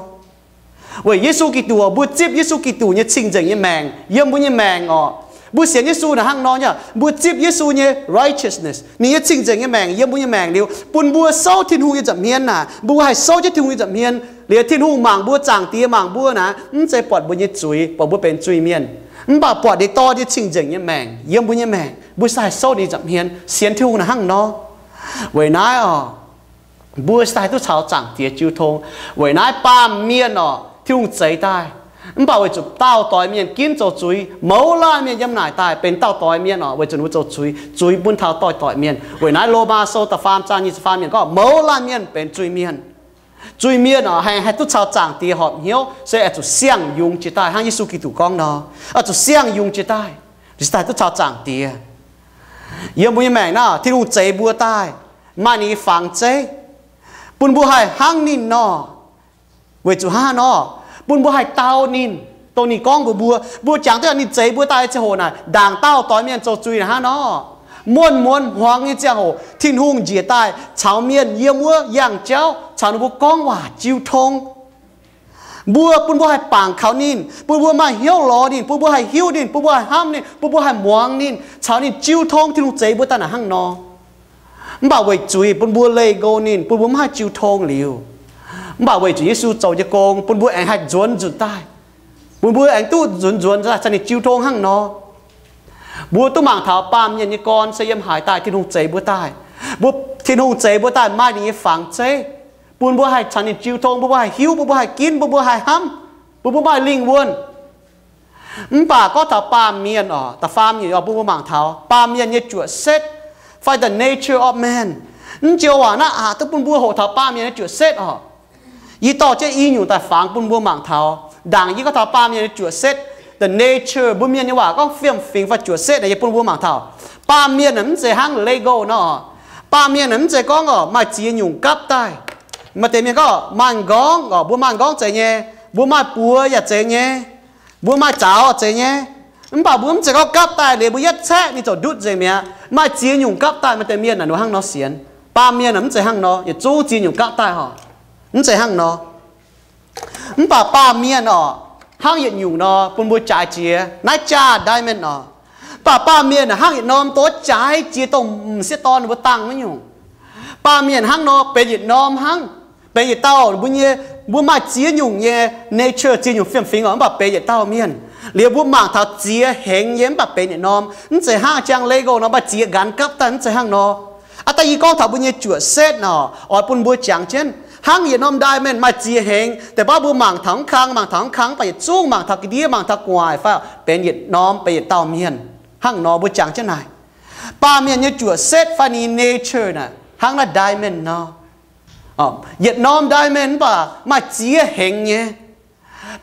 Weic Yesu Giduc, mbuo zipv Yesu Giduc nyei cing-nzengc nyei maengc yiem mbuo nyei maengc oc. Mbuo sienx Yesu naaic hnangv nor nyei, mbuo zipv Yesu nyei righteousness, ninh nyei cing-nzengc nyei maengc yiem mbuo nyei maengc liuz, bun mbuo souv Tin-Hungh nyei nza'hmien naaic, mbuo haih souv jienv Tin-Hungh nyei nza'hmien. Liuz Tin-Hungh mangc mbuo, Zaangc Diex mangc mbuo naaic, mv zeiz buatc mbuo nyei zuiz, buatc mbuo benx zuiz mienh, mv baac buatc ninh dorh nyei cing-nzengc nyei maengc yiem mbuo nyei maengc, mbuo se haih souv ninh nza'hmien. Sienx Tin-Hungh naaic hnangv nor. Weic naaiv oc, mbuo se haih duqv caux Zaangc Diex jiu tong. Weic naaiv baamh mienh oc, Tin-Hungh zeix daaih. Mv baac weic zuqc dauh doix mienh ginv zoux zuiz, mouz laanh mienh yiem naaic daaih benx dauh doix mienh oc, weic zuqc ninh mbuo zoux zuiz, zuiz bun taux doix-doix mienh. Weic naaiv Lomaa Sou da'faam zaang nyic ziepc faam yiemc gorngv, mouz laanh mienh benx zuiz-mienh. Zuiz-mienh oc, haih, haih duqv caux Zaangc Diex horpc hnyouv se oix zuqc siang-yungz jiex daaih, hnangv Yesu Giduc gorngv nor, oix zuqc siang-yungz jiex daaih, ziouc daaih duqv caux Zaangc Diex. Yiem mbuo nyei maengc naaiv, Tin-Hungh zeix mbuo daaih, maaih ninh nyei fangx zeiv, bun mbuo haih hnangv ninh nor. Weic zuqc hnangv nor, bun mbuo haih dau ninh, dongh ninh gorngv mbuox mbuo, mbuo jangx duqv ninh zeix mbuo daaih nyei ziangh hoc naaic, ndaangc dauh doix mienh zoux zuiz naaic hnangv nor, muonz-muonz hmuangx nyei ziangh hoc Tin-Hungh njiec daaih caux mienh yiem wuov yangh jauv caux ninh mbuo gorngv waac jiu tong. Mbuo, bun mbuo haih bangc kaux ninh, bun mbuo maaih hnyouv lorz ninh, bun mbuo haih hiuv ninh, bun mbuo haih hnamv ninh, bun mbuo haih muangx ninh, caux ninh jiu tong. Tin-Hungh zeix mbuo daaih naaic hnangv nor. Mv baac weic zuiz bun mbuo leih go ninh, bun mbuo maiv haih jiu tong liuz. Mv baac weic zuqc Yesu zoux nyei gong, bun mbuo aengx haih nzuonx nzunc daaih, bun mbuo aengx duqv nzuonx nzuonx daaih caux ninh jiu tong hnangv nor. Mbuo duqv mangc taux baamh mienh nyei gorn se yiem haaix daaih Tin-Hungh zeix mbuo daaih. Mbuo, Tin-Hungh zeix mbuo daaih maaih ninh nyei fangx zeiv, bun mbuo haih caux ninh jiu tong, bun mbuo haih hiuv, bun mbuo haih ginv, bun mbuo haih hnamv, bun mbuo maaih lingh wuonh. Mv baac gorngv taux baamh mienh oc, da'faam nyungc oc, bun mbuo mangc taux baamh mienh nyei juoqc setv fai the nature of man. Mv joux waac naaiv aqc duqv bun mbuo hoqc taux baamh mienh nyei juoqc setv oc. Yie dorh jienv i nyungc daaih fangx bun mbuo mangc taux. Ndaangc yie gorngv taux baamh mienh nyei juoqc setv, the nature, mbuo mienh nyei waac gorngv fiem-fingx fai juoqc setv naaic, yie bun mbuo mangc taux. Baamh mienh naaic mv zeiz hnangv Lego nor. Baamh mienh naaic mv zeiz gorngv oc maaih ziex nyungc gapv daaih. Maaih deix mienh gorngv maaih m'nqorngv oc, mbuo maaih m'nqorngv zeiz nyei, mbuo maaih buoz yaac zeiz nyei, mbuo maaih zaux zeiz nyei. Mv baac mbuo mv zeiz gorngv gapv daaih liuz mbuo yietv caeqv ninh ziouc ndutv nzengc mi'aqv. Maaih ziex nyungc gapv daaih. Maaih deix mienh naaic ninh hnangv nor sienx. Baamh mienh naaic mv zeiz hnangv nor, yietc zungv ziex nyungc gapv daaih oc. Mv zeiz hnangv nor. Mv baac baamh mienh oc, hnangv yietc nyungc nor bun mbuo jaaix jiex naaiv jaah diamond oc. Mv baac baamh mienh hnangv yietc norm doz jaaix jiex dongh m'sieqv dorn mbuo dangh wuov nyungc. Baamh mienh hnangv nor benx yietc norm hnangv, benx yietc dauh mbuo nyei, mbuo maaih ziex nyungc nyei nature, ziex nyungc fiem-fingx oc, mv baac benx yietc dauh mienh. Liuz mbuo mangc taux ziex hengx nyei mv baac benx yietc norm. Mv zeiz hnangv jang Lego nor maaih ziex nqanx gapv daaih, mv zeiz hnangv nor. Aa, da'nyeic gorngv taux mbuo nyei juoqc setv nor, oix bun mbuo jangx jienv hnangv yietc norm diamond maaih ziex hengx, deix baav mbuo mangc taux mv kang, mangc taux mv kang, mv baac yietc zungv mangc taux ga'ndiev, mangc taux gu'nguaaic fai benx yietc norm, benx yietc dauh mienh. Hnangv nor mbuo jangx jienv naaic, baamh mienh nyei juoqc setv fai ninh nyei nature naaic hnangv naaiv diamond nor. Yietc norm diamond mv baac maaih ziex hengx nyei.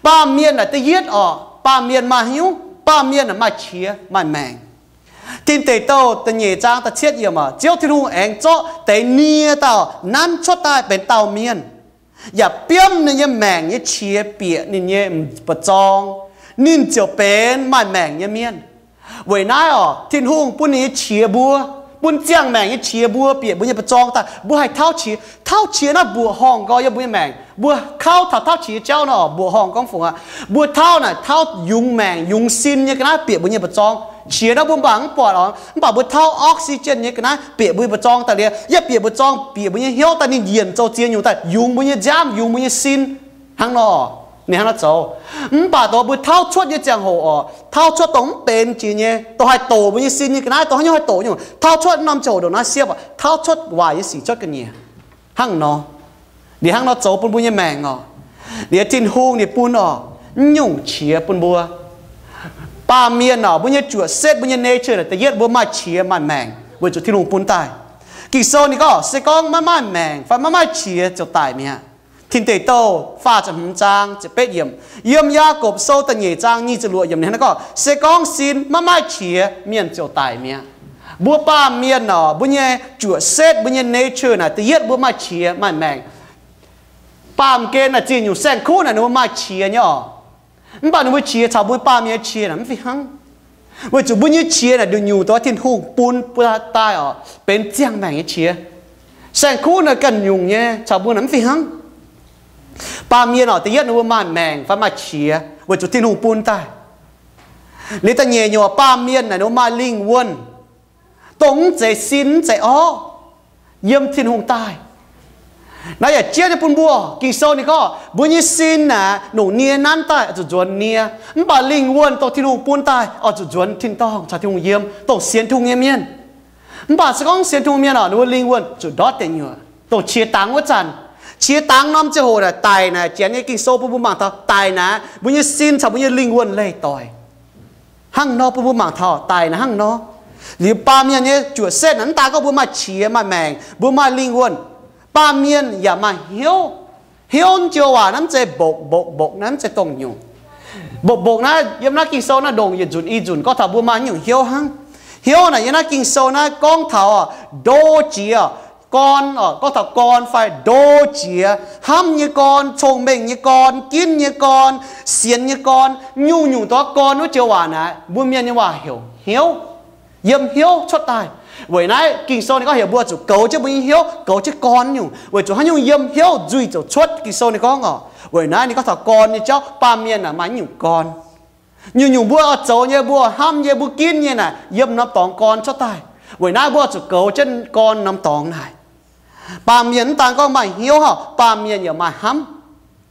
Baamh mienh naaic da'yietv oc, baamh mienh maaih hnyouv, baamh mienh naaic maaih qiex maaih maengc. Tin Deic Douh da'nyeic zaang da'cietv yiemc, Ziouv Tin-Hungh aengx zorqv deix nie dauh nanv cuotv daaih benx dauh mienh, yaac biomv ninh nyei maengc nyei qiex bieqc ninh nyei m'ba'zorng, ninh ziouc benx maaih maengc nyei mienh. Weic naaiv oc, Tin-Hungh bun ninh nyei qiex mbuo, bun ziangh maengc nyei qiex mbuo bieqc mbuo nyei ba'zorng daaih, mbuo haih tauv qiex. Tauv qiex naaiv mbuoqc horngh gorx yiem mbuo nyei maengc. Mbuo tauv taux tauv qiex jauv nor, mbuoqc horngh gorngv fungc aqv. Mbuo tauv naaic tauv yungz maengc yungz sin nyei ga'naaiv bieqc mbuo nyei ba'zorng. Qiex naaiv mbuo mangc mv buatc oc, mv baac mbuo tauv oxygen nyei ga'naaiv bieqc mbuo nyei ba'zorng daaih liuz, yaac bieqc ba'zorng bieqc mbuo nyei hnyouv daaih, ninh yienc zoux ziex nyungc daaih yungz mbuo nyei nziaamv, yungz mbuo nyei sin. Hnangv nor, ninh hnangv nor zoux. Mv baac dongh mbuo tauv cuotv nyei ziangh hoc oc, tauv cuotv dongh mv benx jiex nyei, dongh haih doqc mbuo nyei sin nyei ga'naaiv, dongh haaix nyungc haih doqc nyungc, tauv cuotv norm ziangh hoc ndongc naaiv siepv oc, tauv cuotv waaic nyei sic cuotv ga'nyiec. Hnangv nor, ninh hnangv nor zoux bun mbuo nyei maengc oc. Liuz Tin-Hungh ninh bun oc, mv nyungc qiex bun mbuo. Baamh mienh oc, mbuo nyei juoqc setv, mbuo nyei nature naaic, da'yietv mbuo maaih qiex maaih maengc weic zuqc Tin-Hungh bun daaih. Ging-Sou ninh gorngv, se gorngv maiv maaih maengc fai maiv maaih qiex ziouc daic mi'aqv. Tin Deic Douh faah ziepc hmz zaang ziepc betv yiemc, yiem Yaagorpc Sou da'nyeic zaang nyic ziepc luoqc yiemc ninh gorngv, se gorngv sin maiv maaih qiex, mienh ziouc daic mi'aqv. Mbuo baamh mienh oc, mbuo nyei juoqc setv, mbuo nyei nature naaic, da'yietv mbuo maaih qiex maaih maengc. Baamh gen naaic zingh nyungc saeng-kuv naaic ninh mbuo maaih qiex nyei oc. Mv baac ninh mbuo qiex caux mbuo baamh mienh nyei qiex naaic mv fih hnangv. Weic zuqc mbuo nyei qiex naaic nduqc nyungc dongh Tin-Hungh bun mbuo daaih oc, benx ziangh maengc nyei qiex. Saeng-kuv naaic ganh nyungc nyei caux mbuo naaic mv fih hnangv. Baamh mienh oc, da'yietv ninh mbuo maaih maengc fai maaih qiex weic zuqc Tin-Hungh bun daaih. Liuz da'nyeic nyungc, baamh mienh naaic ninh mbuo maaih lingh wuonh, dongh mv zeiz sin mv zeiz orv, yiem Tin-Hungh daaih. Naaiv yaac jienv nyei bun mbuo. Ging-Sou ninh gorngv mbuo nyei sin naaic nongc nie nanv daaih oix zuqc nzuonx nie, mv baac lingh wuonh dongh Tin-Hungh bun daaih oix zuqc nzuonx tin-dorngh caux Tin-Hungh yiem, dongh sienx Tin-Hungh nyei mienh. Mv baac se gorngv sienx Tin-Hungh mienh oc, ninh mbuo lingh wuonh zuqc ndortv deic nyuoqc, dongh qiex dangx wuov zanc. Qiex dangx norm ziangh hoc naaic daic naaic, Janx nyei Ging-Sou bun mbuo mangc taux daic naaic, mbuo nyei sin caux mbuo nyei lingh wuonh leih doic. Hnangv nor bun mbuo mangc taux daic naaic hnangv nor. Liuz baamh mienh nyei juoqc setv naaic, mv daaih gorngv mbuo maaih qiex maaih maengc, mbuo maaih lingh wuonh, baamh mienh yaac maaih hnyouv. Hnyouv joux waac naaiv mv zeiz mbokc mbokc mbokc, naaiv mv zeiz dongh nyungc. Mbokc mbokc naaiv yiem naaiv Ging-Sou naaiv ndongc yietc nzunc i nzunc gorngv taux mbuo maaih nyungc hnyouv hnangv. Hnyouv naaic yiem naaiv Ging-Sou naaiv gorngv taux ndo jiex gorn, gorngv taux gorn fai ndo jiex, hnamv nyei gorn, cong-mengh nyei gorn, ginv nyei gorn, sienx nyei gorn, nyungc-nyungc dongh gorn wuov joux waac naaic, mbuo mienh nyei waac heuc hnyouv. Yiem hnyouv cuotv daaih. Weic naaiv Ging-Sou ninh gorngv heuc mbuo zuqc goux jienv mbuo nyei hnyouv, goux jienv gorn nyungc, weic zuqc haaix nyungc yiem hnyouv nzuih ziouc cuotv. Ging-Sou ninh gorngv oc, weic naaiv ninh gorngv taux gorn nyei jauv, baamh mienh naaic maaih nyungc gorn. Nyungc-nyungc mbuo oix zoux nyei, mbuo hnamv nyei, mbuo ginv nyei naaic, yiem norm dorngx gorn cuotv daaih. Weic naaiv mbuo zuqc goux jienv gorn norm dorngx naaic. Baamh mienh mv daan gorngv maaih hnyouv hnangv, baamh mienh yaac maaih hnamv.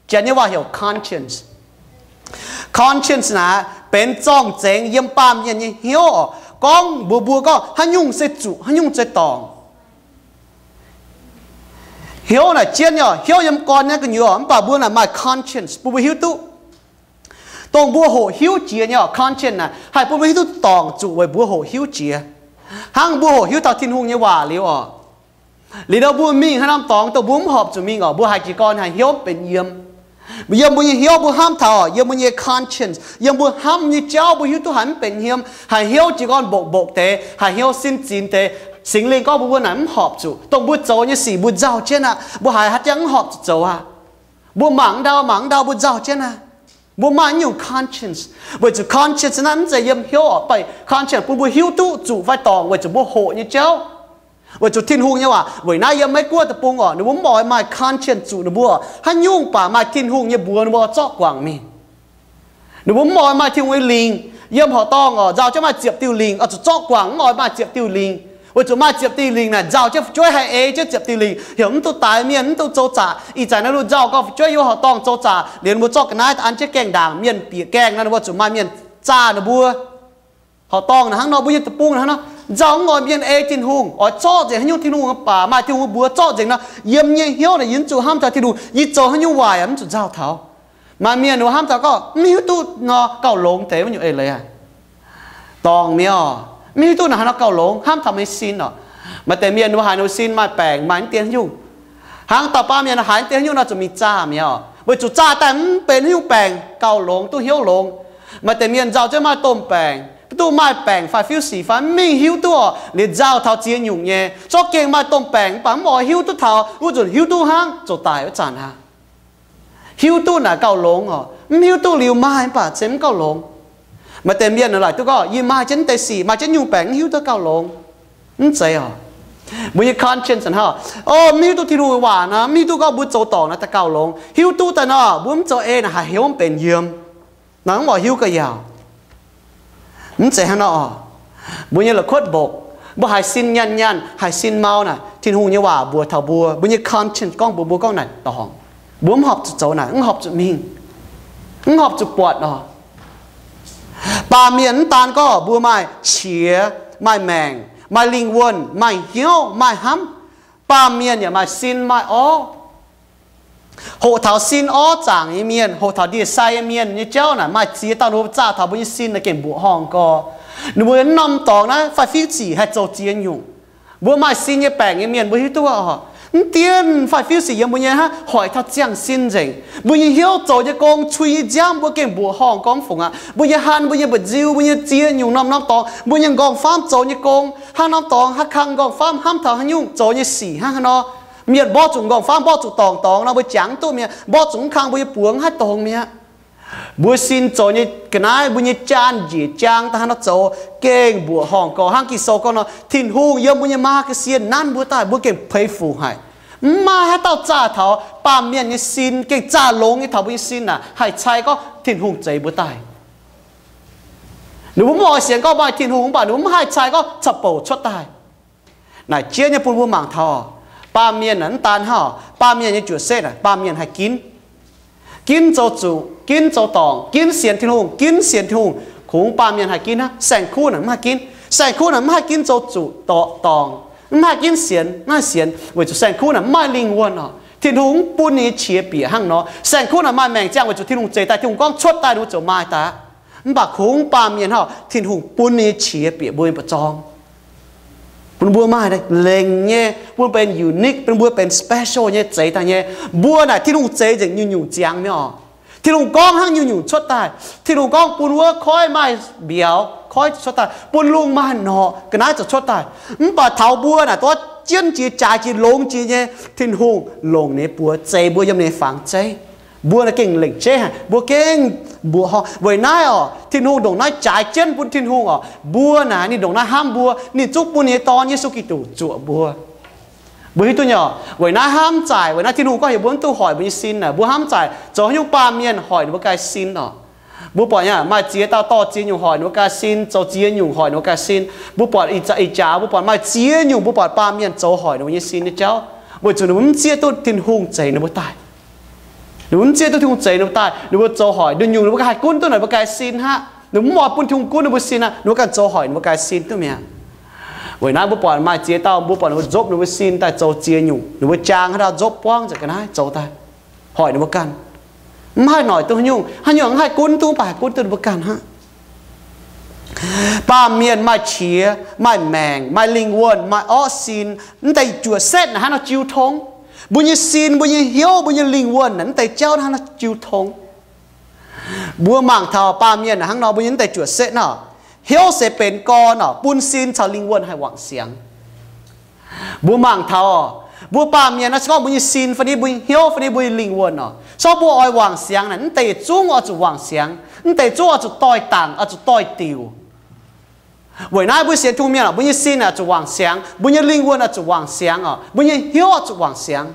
Janx nyei waac heuc conscience. Conscience naaic benx zorng-zengx yiem baamh mienh nyei hnyouv oc. Gorngv mbuox mbuo gorngv haaix nyungc se zuqc, haaix nyungc se dorngc. Hnyouv naaic jienv nyei oc, hnyouv yiem gorn nyei gu'nyuoz, mv baac mbuo naaic maaih conscience bun mbuo hiuv duqv. Dongh mbuo hoqc hiuv jiex nyei oc, conscience naaic haih bun mbuo hiuv duqv dorngc zuqc weic mbuo hoqc hiuv jiex. Hnangv mbuo hoqc hiuv taux Tin-Hungh nyei waac liuz oc, liuz nor mbuo mingh haaix norm dorngx dongh mbuo mv horpc zuqc mingh oc, mbuo haiz jiez gorn haiz hnyouv benx yiem. Yiem mbuo nyei hnyouv mbuo hnamv taux oc, yiem mbuo nyei conscience, yiem mbuo hnamv nyei jauv mbuo hiuv duqv haiz mv benx yiem, haiz hnyouv jiez gorn mbokv mbokv deix, haiz hnyouv sin zinx deix. Singx Lingh gorngv mbuo, mbuo naaic mv horpc zuqc. Dongh mbuo zoux nyei sic mbuo nzauh jienv aqv. Mbuo haiz haaix jangx mv horpc zuqc zoux aqv. Mbuo mangc ndau mangc ndau mbuo nzauh jienv aqv. Mbuo maaih nyungc conscience, weic zuqc conscience naaiv mv zeiz yiem hnyouv oc, mv baac conscience bun mbuo hiuv duqv zuqc fai dorngc weic zuqc mbuo hoqc nyei jauv. Weic zuqc Tin-Hungh nyei waac, weic naaiv yiem Meiv Guoqv deic-bung oc, ninh mbuo mv oix maaih conscience zuqc ninh mbuo, haaix nyungc baac maaih Tin-Hungh nyei mbuox ninh mbuo zorqv guangc mingh. Ninh mbuo mv oix maaih Tin-Hungh nyei lingc. Yiem horqc dorngh oc, nzauh jienv maaih ziepc diuh lingc oix zuqc zorqv guangc, mv oix maaih ziepc diuh lingc. Weic zuqc maaih ziepc diuh lingc naaic nzauh jienv fu'jueiv haih ei jienv ziepc diuh lingc, heuc mv duqv daix mienh, mv duqv zoux zaqc. Ih zanc naaiv nzauh gorngv fu'jueiv yiem horqc dorngh zoux zaqc liuz, ninh mbuo zorqv ga'naaiv an jienv gaengh ndaangc, mienh bieqc gaengh nor, ninh mbuo zuqc maaih mienh zaah ninh mbuo. Horqc dorngh naaic hnangv nor, mbuo nyei deic-bung naaic hnangv nor, nzauh mv oix mienh ei Tin-Hungh, oix zorqv nzengc haaix nyungc Tin-Hungh baac maaih Tin-Hungh mbuox zorqv nzengc nor, yiem nyei hnyouv naaic yie mv zuqc hnamv taux Tin-Hungh, yie zoux haaix nyungc waaic yaac mv zuqc nzauh taux. Maaih mienh ninh mbuo hnamv taux gorngv mv hiuv duqv nor gauh longx deix wuov nyungc eix leiz aqv. Dorngc mi'aqv, mv hiuv duqv naaic haaix nor gauh longx, hnamv taux meih sin oc. Maaih deix mienh ninh mbuo haiz ninh mbuo sin maaih baengc maaih mv dien haaix nyungc, hnangv dauh baamh mienh haiz mv dien haaix nyungc nor zuqc mingh zaah mi'aqv oc, weic zuqc zaah daaih mv benx haaix nyungc baengc gauh longx, duqv hnyouv longx. Maaih deix mienh nzauh jienv maaih domh baengc, Mv duqv maaih baengc fai fiuv sic fai mv mingh hiuv duqv oc, liemh nzauh taux ziex nyungc nyei. Zorqv gengh maaih domh baengc mv baac mv oix hiuv duqv taux, wuov nzunc hiuv duqv hnangv zoux daic wuov zanc aqv. Hiuv duqv naaic gauh longx oc. Mv hiuv duqv liuz maaih mv baac se mv gauh longx. Maaih deix mienh laaic duqv gorngv, yie maaih jienv deix sic, maaih jienv nyungc baengc, mv hiuv duqv gauh longx. Mv zeiz oc. Mbuo nyei conscience hnangv, o, mv hiuv duqv Tin-Hungh nyei waac nor, mv hiuv duqv gorngv mbuo zoux dorngc naaiv daaih gauh longx. Hiuv duqv daaih nor, mbuo mv zoux ei naaic haih heuc mv benx yiem. Naaiv mv oix hiuv ga'yaauc. Mv zeiz hnangv nor oc. Mbuo nyei la'kuotv mbokc, mbuo haiz sin nyanc nyanc, haiz sin mau naaic, Tin-Hungh nyei waac mbuox taux mbuo, mbuo nyei conscience gorngv mbuox mbuo gorngv naaic dorngc. Mbuo mv horpc zuqc zoux naaic, mv horpc zuqc mingh, mv horpc zuqc buatc oc. Baamh mienh mv daan gorngv mbuo maaih qiex, maaih maengc, maaih lingh wuonh, maaih hnyouv, maaih hnamv. Baamh mienh yaac maaih sin maaih orv. Hoqc taux sin orv zaangc nyei mienh, hoqc taux ndie-sai nyei mienh nyei jauv naaic, maaih ziex dauh ninh mbuo zaah taux mbuo nyei sin naaic gengh mbuoqc horngh gorx. Ninh mbuo norm dorngx naaiv fai fiuv sic haih zoux ziex nyungc. Mbuo maaih sin nyei baengc nyei mienh mbuo hiuv duqv oc, mv dienh fai fiuv sic yiem mbuo nyei hnangv hoic taux ziangh sin nzengc. Mbuo nyei hnyouv, zoux nyei gong, cui nyei nziaamv mbuo gengh mbuoqc horngh gorx mv fungc aqv. Mbuo nyei hanh, mbuo nyei mba'nziu, mbuo nyei ziex nyungc norm-norm dorngx, mbuo nyei m'nqorngv-famv zoux nyei gong, hnangv norm dorngx haaix kang m'nqorngv-famv hnamv taux haaix nyungc zoux nyei sic hnangv haaix nor. Mienh mborqv zuqc m'nqorngv-famv, mborqv zuqc dorngc dorngx nor, mbuo jangx duqv mi'aqv. Mborqv zuqc mv kang mbuo nyei buonc mv haih dongz mi'aqv. Mbuo sin zoux nyei ga'naaiv, mbuo nyei jaan njiec jaang daaih hnangv nor zoux, gengh mbuoqc horngh gorx. Hnangv Ging-Sou gorngv nor, Tin-Hungh yiem mbuo nyei maa ga'sie nanv mbuo daaih, mbuo gengh peix fuc haic. Mv maaih haaix dauh zaah taux baamh mienh nyei sin, gengh zaah longx nyei taux mbuo nyei sin naaic haih cai gorngv Tin-Hungh zeix mbuo daaih. Ninh mbuo mv oix sienx gorngv maaih Tin-Hungh mv baac ninh mbuo mv haih cai gorngv caux bouc cuotv daaih. Naaic jiex nyei bun mbuo mangc taux, baamh mienh naaic mv daan hnangv, baamh mienh nyei juoqc setv naaic baamh mienh haih ginv. Ginv zoux zuqc, ginv zoux dorngc, ginv sienx Tin-Hungh, ginv sienx Tin-Hungh. Kungx baamh mienh haih ginv hnangv. Saeng-kuv naaic mv haih ginv. Saeng-kuv naaic mv haih ginv zoux zuqc, dorngc, dorngc, mv haih ginv sienx, mv haih sienx weic zuqc saeng-kuv naaic mv maaih lingh wuonh oc. Tin-Hungh mv bun ninh nyei qiex bieqc hnangv nor. Saeng-kuv naaic maaih maengc ziangh weic zuqc Tin-Hungh zeix daaih, Tin-Hungh gorngv cuotv daaih ninh mbuo ziouc maaih daaih. Mv baac kungx baamh mienh hnangv, Tin-Hungh bun ninh nyei qiex bieqc mbuo nyei mba'zorng, bun mbuo maaih lengc nyei, bun benx unique, bun mbuo benx special nyei, zeix daaih nyei. Mbuo naaic Tin-Hungh zeix nzengc nyungc-nyungc ziangx mi'aqv oc. Tin-Hungh gorngv hnangv nyungc-nyungc cuotv daaih. Tin-Hungh gorngv bun wuov koiv maaih mbiauz, koiv cuotv daaih, bun lungh maaih norqc, ga'naaiv ziouc cuotv daaih. Mv baac taux mbuo naaic, dorh jienv jiex, jaaix jiex, longx jiex nyei, Tin-Hungh longc ninh nyei buoz zeix mbuo yiem ninh nyei fangx zeiv. Mbuo naaic gengh lengc jeiv haic, mbuo gengh mbuoqc horngh. Weic naaiv oc, Tin-Hungh ndongc naaiv jaaix jienv bun Tin-Hungh oc. Mbuo naaic ninh ndongc naaiv hnamv mbuo, ninh zungv bun ninh nyei Dorn, Yesu Giduc, zuoqc mbuo. Mbuo hiuv duqv nyei oc. Weic naaiv hnamv zaaic, weic naaiv Tin-Hungh gorngv heuc mbuo mv duqv hoic mbuo nyei sin naaic. Mbuo hnamv zaaic zoux haaix nyungc baamh mienh hoic ninh mbuo ganh sin oc. Mbuo buatc nyei, maaih ziex dauh dorh ziex nyungc hoic ninh mbuo ganh sin, zoux ziex nyungc hoic ninh mbuo ganh sin. Mbuo buatc ih jaax, mbuo buatc maaih ziex nyungc, mbuo buatc baamh mienh zoux hoic ninh mbuo nyei sin nyei jauv, weic zuqc ninh mbuo mv zieqv duqv Tin-Hungh zeix ninh mbuo daaih. Ninh mbuo mv zieqv duqv Tin-Hungh zeix ninh mbuo daaih, ninh mbuo zoux hoic. Ninh nyungc ninh mbuo haih gunv duqv naaic mbuo ganh sin aqv. Ninh mbuo mv oix bun Tin-Hungh gunv ninh mbuo sin aqv, ninh mbuo ganh zoux hoic ninh mbuo ganh sin duqv mi'aqv. Weic naaiv mbuo buatc maaih ziex dauh, mbuo buatc ninh mbuo nzopv ninh mbuo sin daaih zoux ziex nyungc, ninh mbuo jaang haaix dauh nzopv buangv nzengc ga'naaiv zoux daaih hoic ninh mbuo ganh. Mv haih noic duqv haaix nyungc, haaix nyungc mv haih gunv duqv, mv baac haih gunv duqv ninh mbuo ganh hnangv. Baamh mienh maaih qiex, maaih maengc, maaih lingh wuonh, maaih orqv sin. Mv deix juoqc setv naaic hnangv nor jiu tong. Mbuo nyei sin, mbuo nyei hnyouv, mbuo nyei lingh wuonh naaic mv deix jauv hnangv nor jiu tong. Mbuo mangc taux baamh mienh naaic hnangv nor, mbuo nyei mv deix juoqc setv nor, hnyouv se benx gorn oc, bun sin caux lingh wuonh haih wangc siangx. Mbuo mangc taux oc, mbuo baamh mienh naaiv se gorngv mbuo nyei sin fai ni, mbuo nyei hnyouv fai ni, mbuo nyei lingh wuonh oc, se gorngv mbuo oix wangc siangx naaic, mv deix zungv oix zuqc wangc siangx, mv deix zungv oix zuqc doix-dangc, oix zuqc doix-diuc. Weic naaiv mbuo sienx Tin-Hungh mienh oc, mbuo nyei sin oix zuqc wangc siangx, mbuo nyei lingh wuonh oix zuqc wangc siangx oc, mbuo nyei hnyouv oix zuqc wangc siangx.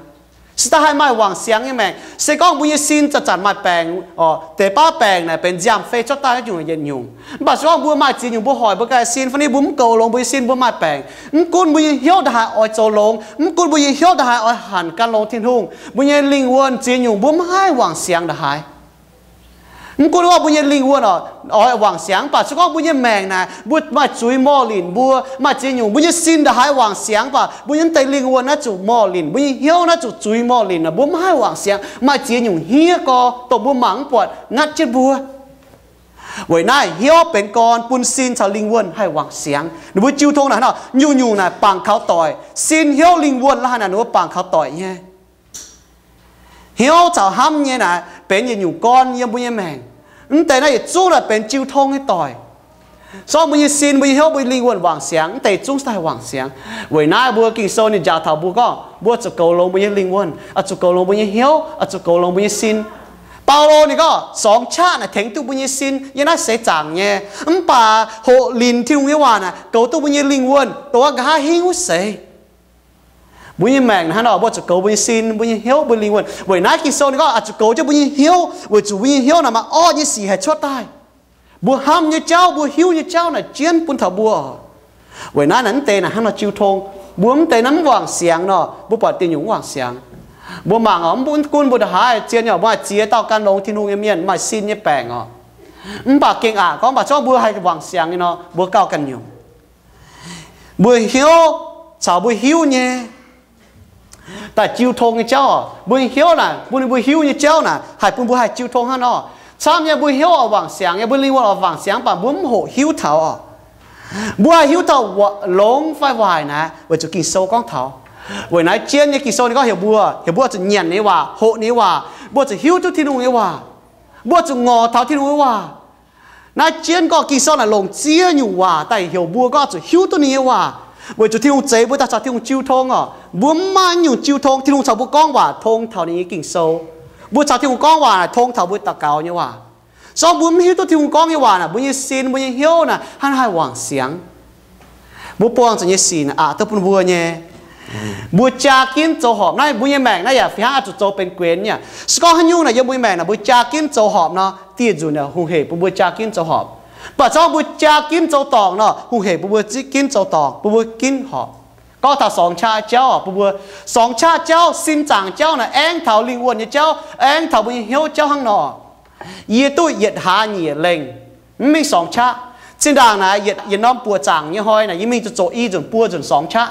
Se da'haaix maaih wangc siangx nyei maengc? Se gorngv mbuo nyei sin zanc-zanc maaih baengc oc, deix baav baengc naaic benx nziaamv-fei cuotv daaih nyungc yietc nyungc. Mv baac se gorngv mbuo maaih ziex nyungc mbuo hoic mbuo ganh sin, fai ni mbuo mv goux longx mbuo nyei sin, mbuo maaih baengc, mv gunv mbuo nyei hnyouv nda'haaix oix zoux longx, mv gunv mbuo nyei hnyouv nda'haaix oix hanc gan longx Tin-Hungh, mbuo nyei lingh wuonh ziex nyungc mbuo mv haih wangc siangx nda'haaix. Mv gunv gorngv mbuo nyei lingh wuonh oc, oix wangc siangx, mv baac se gorngv mbuo nyei maengc naaic, mbuo maaih zuiz morh linc, mbuo maaih ziex nyungc, mbuo nyei sin nda'haaix wangc siangx, mv baac mbuo nyei mv deix lingh wuonh naaiv zuqc morh linc, mbuo nyei hnyouv naaiv zuqc zuiz morh linc, mbuo mv haih wangc siangx. Maaih ziex nyungc hniev gorx, dongh mbuo mangc mv buatc ngatv jienv mbuo. Weic naaiv hnyouv benx gorn bun sin caux lingh wuonh haih wangc siangx. Ninh mbuo jiu tong naaic hnangv nor, nyungc-nyungc naaic bangc kaux doic, sin, hnyouv, lingh wuonh la'haaix naaic ninh mbuo bangc kaux doic nyei. Hnyouv caux hnamv nyei naaic benx yietc nyungc gorn yiem mbuo nyei maengc. Mv deix naaiv yietc zungv naaic benx jiu tong nyei doic. Zorqv mbuo nyei sin, mbuo nyei hnyouv, mbuo nyei lingh wuonh wangc siangx, mv deix zungv daaih wangc siangx. Weic naaiv mbuo Ging-Sou ninh njaaux taux mbuo gorngv, mbuo zuqc goux longx mbuo nyei lingh wuonh, oix zuqc goux longx mbuo nyei hnyouv, oix zuqc goux longx mbuo nyei sin. Baulo ninh gorngv, sorngx qaqv naaic tengx duqv mbuo nyei sin yiem naaiv seix zaangc nyei, mv baac hoqc linc Tin-Hungh nyei waac naaic goux duqv mbuo nyei lingh wuonh, dongh nqa'haav hingv wuov seix. Mbuo nyei maengc hnangv nor, mbuo zuqc goux mbuo nyei sin, mbuo nyei hnyouv, mbuo lingh wuonh. Weic naaiv Ging-Sou ninh gorngv, oix zuqc goux jienv mbuo nyei hnyouv, weic zuqc mbuo nyei hnyouv naaic maaih orqv nyei sic haih cuotv daaih. Mbuo hnamv nyei jauv, mbuo hiuv nyei jauv naaic jienv bun taux mbuo. Weic naaiv naaic mv deix naaic hnangv nor jiu tong. Mbuo mv deix naaiv mv wangc siangx nor, mbuo buatc diuh nyungc mv wangc siangx. Mbuo mangc oc, mv gunv mbuo ndongc haaix zien nyei, mbuo maaih ziex dauh gan longx Tin-Hungh nyei mienh, maaih sin nyei baengc oc. Mv baac gengh aqc gorngv, mv baac zorqv mbuo haih wangc siangx nyei nor, mbuo gauh ganh nyungc. Mbuo hnyouv caux mbuo hiuv nyei daaih jiu tong nyei jauv oc. Mbuo nyei hnyouv naaic, bun mbuo hiuv nyei jauv naaic haih bun mbuo haih jiu tong hnangv nor. Camv nyei, mbuo hnyouv oix wangc siangx nyei, mbuo lingh wuonh oix wangc siangx, mv baac mbuo mv hoqc hiuv taux oc. Mbuo haih hiuv taux longx fai waaic naaic weic zuqc Ging-Sou gorngv taux. Weic naaiv jienv nyei Ging-Sou ninh gorngv heuc mbuo, heuc mbuo zuqc nyanc ninh nyei waac, hoqc ninh nyei waac, mbuo zuqc hiuv duqv Tin-Hungh nyei waac, mbuo zuqc ngorc taux Tin-Hungh nyei waac. Naaiv jienv gorngv Ging-Sou naaic longc ziex nyungc waac daaih heuc mbuo gorngv zuqc hiuv duqv ninh nyei waac, weic zuqc Tin-Hungh zeix mbuo daaih caux Tin-Hungh jiu tong oc. Mbuo mv maaih nyungc jiu tong, Tin-Hungh caux mbuo gorngv waac tong taux ninh nyei Ging-Sou. Mbuo caux Tin-Hungh gorngv waac naaic tong taux mbuo daux gaux nyei waac. Zorqv mbuo mv hiuv duqv Tin-Hungh gorngv nyei waac naaic, mbuo nyei sin, mbuo nyei hnyouv naaic hnangv haih wangc siangx. Mbuo buangh zuqc nyei sic naaic aqc duqv bun mbuo nyei. Mbuo jaa ginv zoux horpc naaiv, mbuo nyei maengc naaiv yaac fih hnangv oix zuqc zoux benx guenx nyei. Se gorngv haaix nyungc naaic yiem mbuo nyei maengc naaic mbuo jaa ginv zoux horpc nor, dieh nzunc naaic hungh hec bun mbuo jaa ginv zoux horpc. Mv baac zorqv mbuo jaa ginv zoux dorngc nor, hungh hec bun mbuo zieqv ginv zoux dorngc, bun mbuo ginv horpc. Gorngv taux sorngx qaqv jauv oc, bun mbuo sorngx qaqv jauv, sin zaangc jauv naaic aengx taux lingh wuonh nyei jauv, aengx taux mbuo nyei hnyouv jauv hnangv nor. Yie duqv yietc hlaax nyieqc lengh, mv mingh sorngx qaqv. Zinh ndaangc naaic yietc, yietc norm buoqc zaangc nyei hnoi naaic yie mingh zoux, zoux i nzunc buo nzunc sorngx qaqv.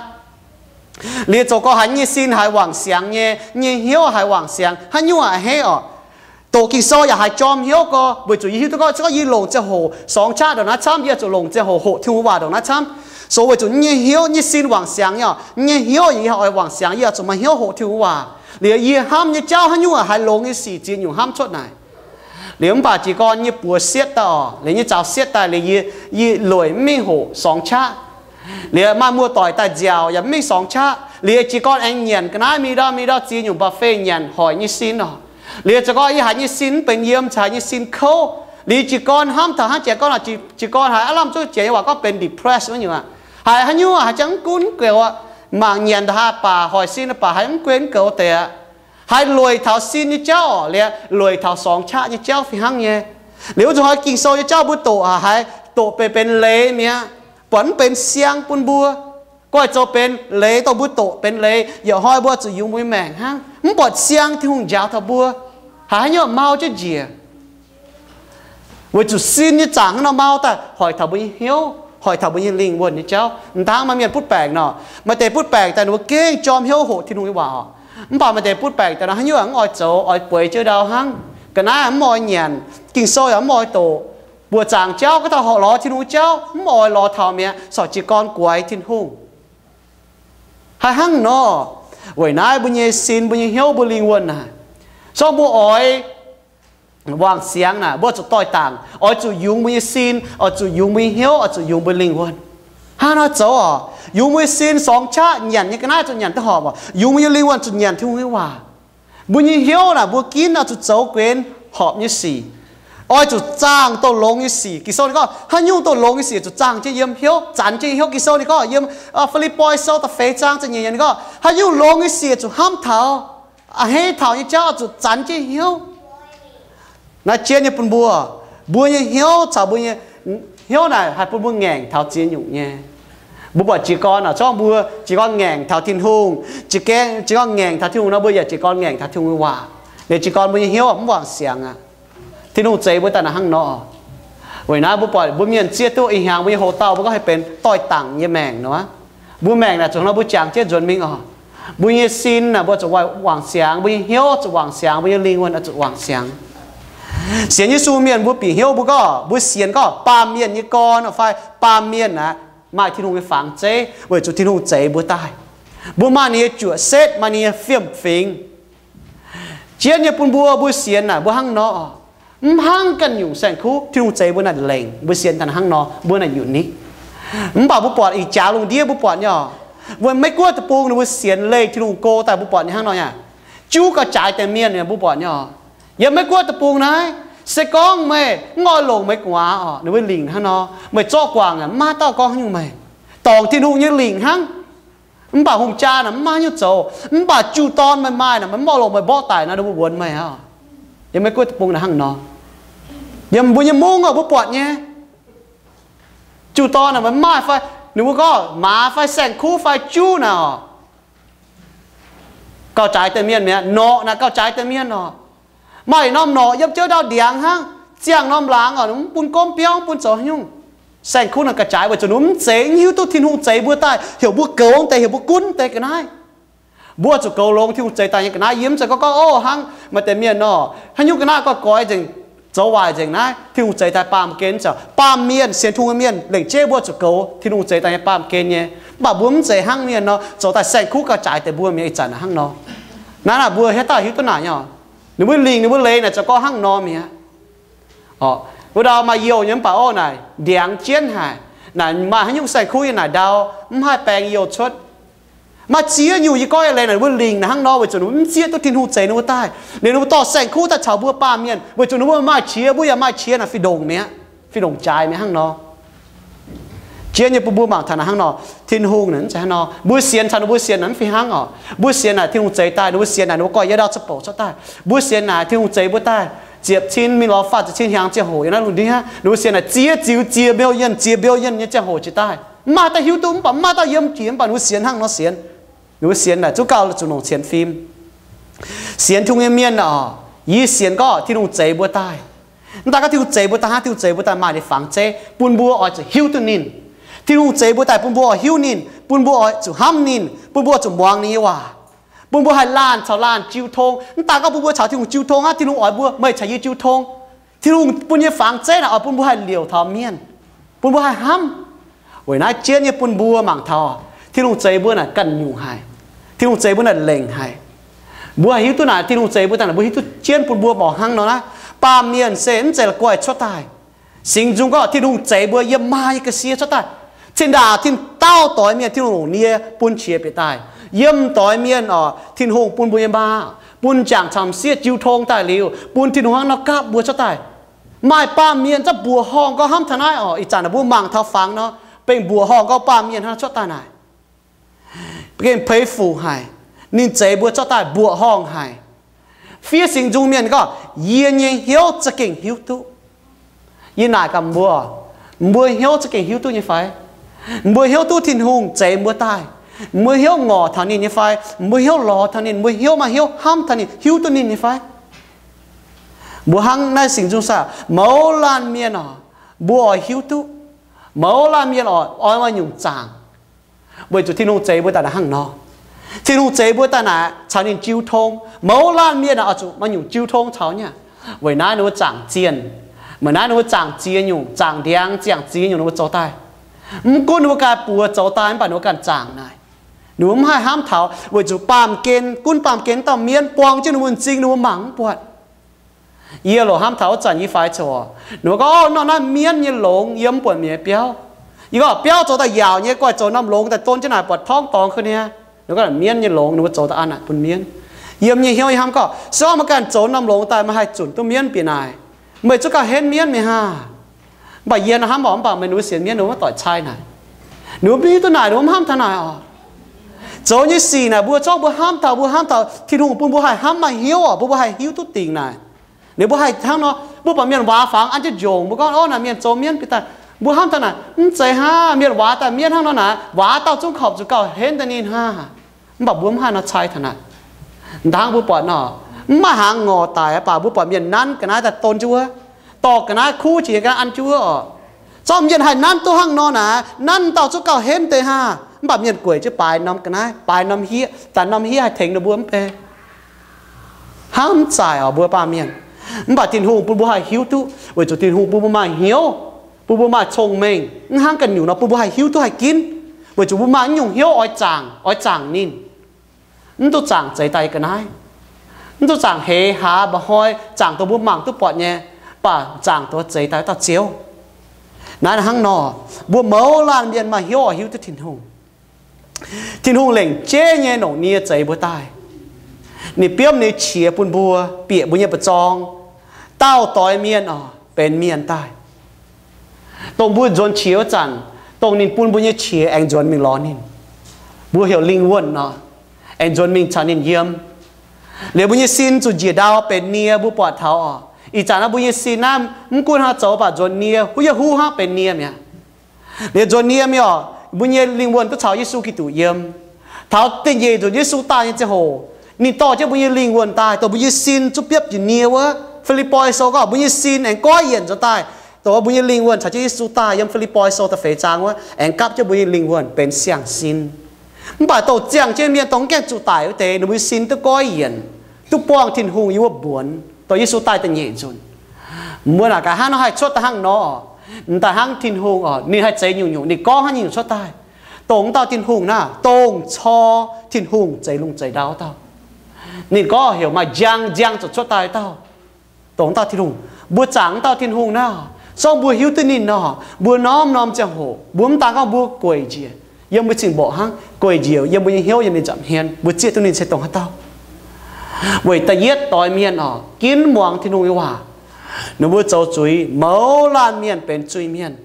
Liuz zoux gorngv haiz nyei sin haiz wangc siangx nyei, nyei hnyouv haiz wangc siangx, haaix nyungc a'hneiv oc. Doqc Ging-Sou yaac haiz jorm hnyouv gorx, weic zuqc yie hiuv duqv gorngv, se gorngv yie longc ziangh hoc sorngx qaqv ndongc naaiv camv, yie zuqc longc ziangh hoc hoqc Tin-Hungh waac ndongc naaiv camv. So weic zuqc nyei hnyouv, nyei sin wangc siangx nyei oc, nyei hnyouv yaac yie oix wangc siangx, yie oix zuqc maaih hnyouv hoqc Tin-Hungh waac. Liuz yie hnamv nyei jauv haaix nyungc haiz longx nyei sic ziex nyungc hnamv cuotv naaic. Liuz mv baac jiez gorn nyei buoz sietv daaih oc, liuz nyei zaux sietv daaih, liuz yie, yie lueic mv mingh hoqc sorngx qaqv. Liuz maaih muoz-doic daaih nziaauc yaac mv mingh sorngx qaqv. Liuz jiez gorn aengx nyanc ga'naaiv mingh ndau mingh ndau ziex nyungc buffet nyanc hoic nyei sin oc. Liuz zoux gorngv yie haiz nyei sin mv benx yiem, haiz nyei sin kouv. Liuz jiez gorn hnamv taux hnangv jiex gorn, jiez gorn haiz aav lamh zuqv jiex nyei waac gorngv benx depressed wuov nyungc aqv. Haiz haaix nyungc haiz jangx mv gunv mv gueix aqv, mangc nyanc ndongc haaix baac hoic sin baac haiz mv gueix mv goux deix aqv. Haiz lueic taux sin nyei jauv oc, liuz lueic taux sorngx qaqv nyei jauv fih hnangv nyei. Liuz wuov nzunc hnoi Ging-Sou nyei jauv mbuo doqc aqv, haiz doqc benx, benx leiz mi'aqv, buatc mv benx siang bun mbuo. Goiv zoux benx leiz, dongh mbuo doqc benx leiz, yietc hnoi mbuo zuqc yungz mbuo nyei maengc hnangv, mv buatc siang Tin-Hungh njaaux taux mbuo. Haiz haaix nyungc mau jienv njiec. Weic zuqc sin nyei zaangc hnangv nor mau daaih hoic taux mbuo nyei hnyouv, hoic taux mbuo nyei lingh wuonh nyei jauv. M'dangv maaih mienh butv baengc nor, maaih deix butv baengc daaih ninh mbuo gengh jorm hnyouv hoqc Tin-Hungh nyei waac oc. Mv baac maaih deix butv baengc daaih nor haaix nyungc mv oix zoux, oix bueix jienv ndau hnangv. Ga'naaiv mv oix nyanc, Ging-Sou yaac mv oix doqc, buoqc zaangc jauv, gorngv taux horqc lorz Tin-Hungh jauv mv oix lorz taux mi'aqv, corc jiez gorn guaix Tin-Hungh. Haiz hnangv nor, weic naaiv mbuo nyei sin, mbuo nyei hnyouv, mbuo lingh wuonh naaic, zorqv mbuo oix wangc siangx naaic, mbuo zuqc doix-dangc, oix zuqc yungz mbuo nyei sin, oix zuqc yungz mbuo nyei hnyouv, oix zuqc yungz mbuo lingh wuonh. Hnangv nor zoux oc, yungz mbuo nyei sin, sorngx qaqv nyanc nyei ga'naaiv zuqc nyanc duqv horpc oc. Yungz mbuo nyei lingh wuonh zuqc nyanc Tin-Hungh nyei waac. Mbuo nyei hnyouv naaic mbuo ginv oix zuqc zoux guenx horpc nyei sic. Oix zuqc zaangh dongh longx nyei sic. Ging-Sou ninh gorngv haaix nyungc dongh longx nyei sic zuqc zaangh jienv yiem hnyouv, zanx jienv hnyouv. Ging-Sou ninh gorngv yiem Fi^lipv^poi Sou da'feix zaang ziepc nyeic yiemc ninh gorngv haaix nyungc longx nyei sic zuqc hnamv taux, a'hneiv taux nyei jauv zuqc zanx jienv hnyouv. Naaiv jienv nyei bun mbuo, mbuo nyei hnyouv caux mbuo nyei hnyouv naaic haih bun mbuo ngaengc taux ziex nyungc nyei. Mbuo buatc jiez gorn naaic, zorqv mbuo jiez gorn ngaengc taux Tin-Hungh, jiez gorn ngaengc taux Tin-Hungh nor, mbuo yaac jiez gorn ngaengc taux Tin-Hungh nyei waac. Liuz jiez gorn mbuo nyei hnyouv mv wangc siangx aqv. Tin-Hungh zeix mbuo daaih naaic hnangv nor. Weic naaiv mbuo buatc mbuo mienh zieqv duqv ih hnyangx mbuo nyei hoc-dauh mbuo gorngv haih benx doix-dangc nyei maengc nor. Mbuo maengc naaic zuqc nor mbuo jangx jienv nzuonx mingh oc. Mbuo nyei sin naaic mbuo zuqc wangc siangx, mbuo nyei hnyouv zuqc wangc siangx, mbuo nyei lingh wuonh zuqc wangc siangx. Sienx Yesu mienh mbuo bieqc hnyouv mbuo gorngv, mbuo sienx gorngv baamh mienh nyei gorn fai baamh mienh aeqv, maaih Tin-Hungh nyei fangx zeiv weic zuqc Tin-Hungh zeix mbuo daaih. Mbuo maaih ninh nyei juoqc setv, maaih ninh nyei fiem-fingx. Jienv nyei bun mbuo, mbuo sienx naaic mbuo hnangv nor. Mv hnangv ganh nyungc saeng-kuv, Tin-Hungh zeix mbuo naaic lengc, mbuo sienx daaih hnangv nor, mbuo naaic unique. Mv baac mbuo buatc ih jaax lungh ndiev mbuo buatc nyei, mbuo Meiv-Guoqv deic-bung ninh mbuo sienx leih Tin-Hungh go daaih mbuo buatc nyei hnangv nor aqv. Juv gauh jaaix deix mienh mbuo buatc nyei oc. Yiem Meiv-Guoqv deic-bung naaiv, se gorngv meih mv oix longc meih gu'nguaaz oc, ninh mbuo lingc hnangv nor, meih zorqv guangc aqv, mv maaih dauh gorngv haaix nyungc meih. Dorngc Tin-Hungh nyei lingc hnangv. Mv baac hungh jaa naaic mv maaih haaix nyungc zoux, mv baac juv dorn meih maaih naaic, meih mv oix longc meih mborqv daic nor, ninh mbuo wuonx meih oc. Yiem Meiv-Guoqv deic-bung naaic hnangv nor. Yiem mbuo nyei mungv oc, mbuo buatc nyei. Juv dorn naaic meih maaih fai, ninh mbuo gorngv maaz fai saeng-kuv fai juv naaic oc, gauh jaaix deix mienh mi'aqv. Norqc naaic gauh jaaix deix mienh oc. Maaih norm norqc yiem jienv ndau ndiangx hnangv, ziangh norm laangz oc, mv bun gomv biauv, mv bun zoux haaix nyungc. Saeng-kuv naaic gauh jaaix weic zuqc ninh mv zeiz, mv hiuv duqv Tin-Hungh zeix mbuo daaih heuc mbuo goux deix, heuc mbuo gunv deix ga'naaiv. Mbuo zuqc goux longx Tin-Hungh zeix daaih nyei ga'naaiv. Yie mv zeiz gorngv, gorngv, o, hnangv maaih deix mienh nor, haaix nyungc ga'naaiv gorngv goix nzengc, zoux waaic nzengc naaiv, Tin-Hungh zeix daaih baamh gen. Mv zeiz, baamh mienh, sienx Tin-Hungh mienh lengc jeiv mbuo zuqc goux Tin-Hungh zeix daaih nyei baamh gen nyei. Mv baac mbuo mv zeiz hnangv mienh nor, zoux daaih saeng-kuv gauh jaaix deix mbuo mi'aqv. Ih zanc naaic hnangv nor. Naaiv naaic mbuo haaix dauh hiuv duqv naaic nyei oc. Ninh mbuo lingc, ninh mbuo leiz naaic zoux gorngv hnangv nor mi'aqv. Oc, wuov dauh maaih youh nyei mv baac, o, naaic ndiangx jienv haic, naaic maaih haaix nyungc saeng-kuv yiem naaic ndau, mv haih baeng youh cuotv. Maaih ziex nyungc yie gorngv yie leiz naaic, ninh mbuo lingc naaic hnangv nor weic zuqc ninh mbuo mv zieqv duqv Tin-Hungh zeix ninh mbuo daaih. Liuz ninh mbuo dorh saeng-kuv daaih caux mbuo baamh mienh weic zuqc ninh mbuo maaih qiex, mbuo yaac maaih qiex naaic fih ndongc mi'aqv, fih ndongc jaaix mi'aqv hnangv nor. Jiex nyei bun mbuo mangc taux naaic hnangv nor. Tin-Hungh naaic mv zeiz hnangv nor. Mbuo sienx caux ninh mbuo sienx naaic mv fih hnangv oc. Mbuo sienx naaic Tin-Hungh zeix daaih, ninh mbuo sienx naaic ninh mbuo goiv yietc dauh za'bouc cuotv daaih. Mbuo sienx naaic Tin-Hungh zeix mbuo daaih ziepc cin, mingh lorz faah ziepc cin hiaangx ziangh hoc yiem naaiv lungh ndiev. Ninh mbuo sienx naaic ziex ziux ziex million, ziex billion nyei ziangh hoc jiex daaih. Mv maaih dauh hiuv duqv, mv baac mv maaih dauh yiem jiex, mv baac ninh mbuo sienx hnangv nor sienx. Ninh mbuo sienx naaic zungv gauh zuqc longc sienx fim. Sienx Tin-Hungh nyei mienh oc, yie sienx gorngv Tin-Hungh zeix mbuo daaih. Mv daaih gorngv Tin-Hungh zeix mbuo daaih hnangv, Tin-Hungh zeix mbuo daaih maaih ninh fangx zeiv bun mbuo oix zuqc hiuv duqv ninh. Tin-Hungh zeix mbuo daaih bun mbuo oix hiuv ninh, bun mbuo oix zuqc hnamv ninh, bun mbuo oix zuqc muangx ninh nyei waac, bun mbuo haih laanh caux laanh jiu tong. Mv daaih gorngv bun mbuo caux Tin-Hungh jiu tong hnangv, Tin-Hungh oix mbuo, meih caux yie jiu tong. Tin-Hungh bun nyei fangx zeiv naaic oix bun mbuo haih liouc taux mienh, bun mbuo haih hnamv. Weic naaiv jienv nyei bun mbuo mangc taux Tin-Hungh zeix mbuo naaic ganh nyungc haic. Tin-Hungh zeix mbuo naaic lengc haic. Mbuo haih hiuv duqv naaic Tin-Hungh zeix mbuo daaih naaic, mbuo hiuv duqv jienv bun mbuo mangc hnangv nor naaiv. Baamh mienh se mv zeiz la'guaih cuotv daaih. Singx Nzung gorngv Tin-Hungh zeix mbuo yiem maa nyei ga'sie cuotv daaih. Cin-ndaangc tin-dauh doix mienh Tin-Hungh longc nie bun qiex bieqc daaih. Yiem doix mienh oc, Tin-Hungh bun mbuo nyei maa, bun jangc caux m'sieqv jiu tong daaih liuz, bun Tin-Hungh hnangv nor gapv mbuo cuotv daaih. Maaih baamh mienh zorqv mbuoqc horngh gorngv hnamv taux naaiv oc. Ih zanc naaic mbuo mangc taux fangx nor, bengh mbuoqc horngh gorngv baamh mienh hnangv cuotv daaih naaic. Gengh peix fuc haic. Ninh zeix mbuo cuotv daaih mbuoqc horngh haic. Fiev Singx Nzung mienh gorngv, yie nyei hnyouv za'gengh hiuv duqv. Yie naaic gaax mbuo, mbuo hnyouv za'gengh hiuv duqv nyei fai? Mbuo hnyouv duqv Tin-Hungh zeix mbuo daaih? Mbuo hnyouv ngorc taux ninh nyei fai? Mbuo hnyouv lorz taux ninh? Mbuo hnyouv maaih hnyouv hnamv taux ninh, hiuv duqv ninh nyei fai? Mbuo hnangv naaiv Singx Nzung saah, mouz laanh mienh oc, mbuo oix hiuv duqv. Mouz laanh mienh oc, oix maaih nyungc zaangc. Weic zuqc Tin-Hungh zeix mbuo daaih naaic hnangv nor. Tin-Hungh zeix mbuo daaih naaic caux ninh jiu tong. Mouz laanh mienh oix zuqc maaih nyungc jiu tong caux nyei. Weic naaiv ninh mbuo zaangc zienh. Weic naaiv ninh mbuo zaangc ziex nyungc, zaangc ndiangx, zaangc ziex nyungc ninh mbuo zoux daaih. Mv gunv ninh mbuo ganh buoz zoux daaih mv baac ninh mbuo ganh zaangc naaic. Ninh mbuo mv haih hnamv taux weic zuqc baamh gen, gunv baamh gen dauh mienv buang jienv ninh mbuo m'zing, ninh mbuo mangc mv buatc. Yie loc hnamv taux wuov zanc yie faix coc, ninh mbuo gorngv, o, nor naaiv mienv nyei longx, yie mv buatc mienh nyei biauv. Yie gorngv, biauv zoux daaih yaauc nyei, guaih zoux norm longx daaih don jienv naaic buatc torngv dorngx kuv niaa. Ninh gorngv, mienv nyei longx, ninh mbuo zoux daaih an naaic bun mienv. Yiem nyei hnyouv yie hnamv gorngv, se gorngv meih ganh zoux norm longx daaih meih haih zunc duqv mienv bieqc naaic, meih zungv gauh henv mienv mi'aqv. Mv baac yie nor hnamv oc, mv baac meih ninh mbuo sienx mienv ninh mbuo maiv doic cai naaic. Ninh mbuo mv hiuv duqv naaic, ninh mbuo mv hnamv taux naaic oc. Zoux nyei sic naaic mbuo zorqv mbuo hnamv taux, mbuo hnamv taux Tin-Hungh bun mbuo haih hnamv maaih hnyouv oc, bun mbuo haih hiuv duqv dingc naaic. Ninh mbuo haih hnangv nor, mbuo buatc mienh waac fangx an jienv njongc, mbuo gorngv, o, naaic mienh zoux mienv bieqc daaih, mbuo hnamv taux naaic, mv zeiz hnangv, mienh waac daaih mienv hnangv nor naaic, waac dauh zungv korpc zuqc gauh henv daaih ninh hnangv. Mv baac mbuo mv haih nor cai taux naaic. Ndaangc mbuo buatc nor, mv maaih hnaangx ngorc daic, mv baac mbuo buatc mienh nanv ga'naaiv daaih don jienv wuov, dorh ga'naaiv kuv jiex ga'naaiv an jienv wuov oc. Zorqv mienh haih nanv duqv hnangv nor naaic, nanv dauh zungv gauh henv deix hnangv. Mv baac mienh gueic jienv baaix norm ga'naaiv, baaix norm hiev, daaih norm hiev haih tengx ninh mbuo mv bei. Hnangv mv zaaic oc mbuo baamh mienh. Mv baac Tin-Hungh bun mbuo haih hiuv duqv, weic zuqc Tin-Hungh bun mbuo maaih hnyouv, bun mbuo maaih cong-mengh, mv hnangv ganh nyungc nor, bun mbuo haih hiuv duqv haih ginv, weic zuqc mbuo maaih naaiv nyungc hnyouv oix zaangc, oix zaangc ninh. Mv duqv zaangc zeix daaih ga'naaiv. Mv duqv zaangc heix hlaax mba'hnoi, zaangc dongh mbuo mangc duqv buatc nyei. baac zaangc doz zeix daaih wuov dauh Ziouv. Naaiv hnangv nor, mbuo mouz laanh mienh maaih hnyouv oix hiuv duqv Tin-Hungh. Tin-Hungh lengc jeiv nyei longc nie zeix mbuo daaih. Ninh biomv ninh nyei qiex bun mbuo, bieqc mbuo nyei mba'zorng. Dauh doix mienh oc, benx mienh daaih. Dongh mbuo nzuonx qiex wuov zanc, dongh ninh bun mbuo nyei qiex aengx nzuonx mingh lorz ninh. Mbuo heuc lingh wuonh nor, aengx nzuonx mingh caux ninh yiem. Liuz mbuo nyei sin zuqc njiec ndau benx nie mbuo buatc taux oc. Ih zanc naaiv mbuo nyei sin naaiv mv gunv hnangv zoux baac nzuonx nie, huv yaac huv hnangv benx nie mi'aqv. Liuz nzuonx nie mingh oc, mbuo nyei lingh wuonh duqv caux Yesu Giduc yiem. Taux da'nyeic nzunc Yesu daaih nyei ziangh hoc, ninh dorh jienv mbuo nyei lingh wuonh daaih, dongh mbuo nyei sin zungv biopv njiec nie wuov. Fi^lipv^poi Sou gorngv mbuo nyei sin aengx goiv yienc nzuonx daaih, dongh mbuo nyei lingh wuonh caux jienv Yesu daaih yiem Fi^lipv^poi Sou da'feix zaang wuov, aengx gapv jienv mbuo nyei lingh wuonh benx siang-sin. Mv baac dongh ziangh jienv mienh dongh mv gaengh zuqc daic wuov deix, ninh mbuo nyei sin duqv goiv yienc, duqv buangh Tin-Hungh yiem wuov mbuonx, dongh Yesu daaih da'nyeic nzunc. Mbuo naaic gaax hnangv nor haih cuotv daaih hnangv nor, m'daaih hnangv Tin-Hungh oc, ninh haih zeix nyungc-nyungc, ninh gorngv hnangv nyungc cuotv daaih. Dongh wuov dauh Tin-Hungh naaiv, dongh cor Tin-Hungh zeix lungh zeix ndau dauh. Ninh gorngv heuc maaih njang nziang zuqc cuotv daaih dauh. Dongh wuov dauh Tin-Hungh, mbuo zaangc wuov dauh Tin-Hungh naaiv, zorngv mbuo hiuv duqv ninh nor, mbuo norm-norm ziangh hoc mbuo mv daan gorngv mbuo gueic njiec yiem mbuo nyei zingh mborqc hnangv, gueic njiec yiem mbuo nyei hnyouv yiem ninh nza'hmien, mbuo zieqv duqv ninh se dongh haaix dauh. Weic da'yietv doix mienh oc, ginv muangx Tin-Hungh nyei waac. Ninh mbuo zoux zuiz, mouz laanh mienh benx zuiz-mienh,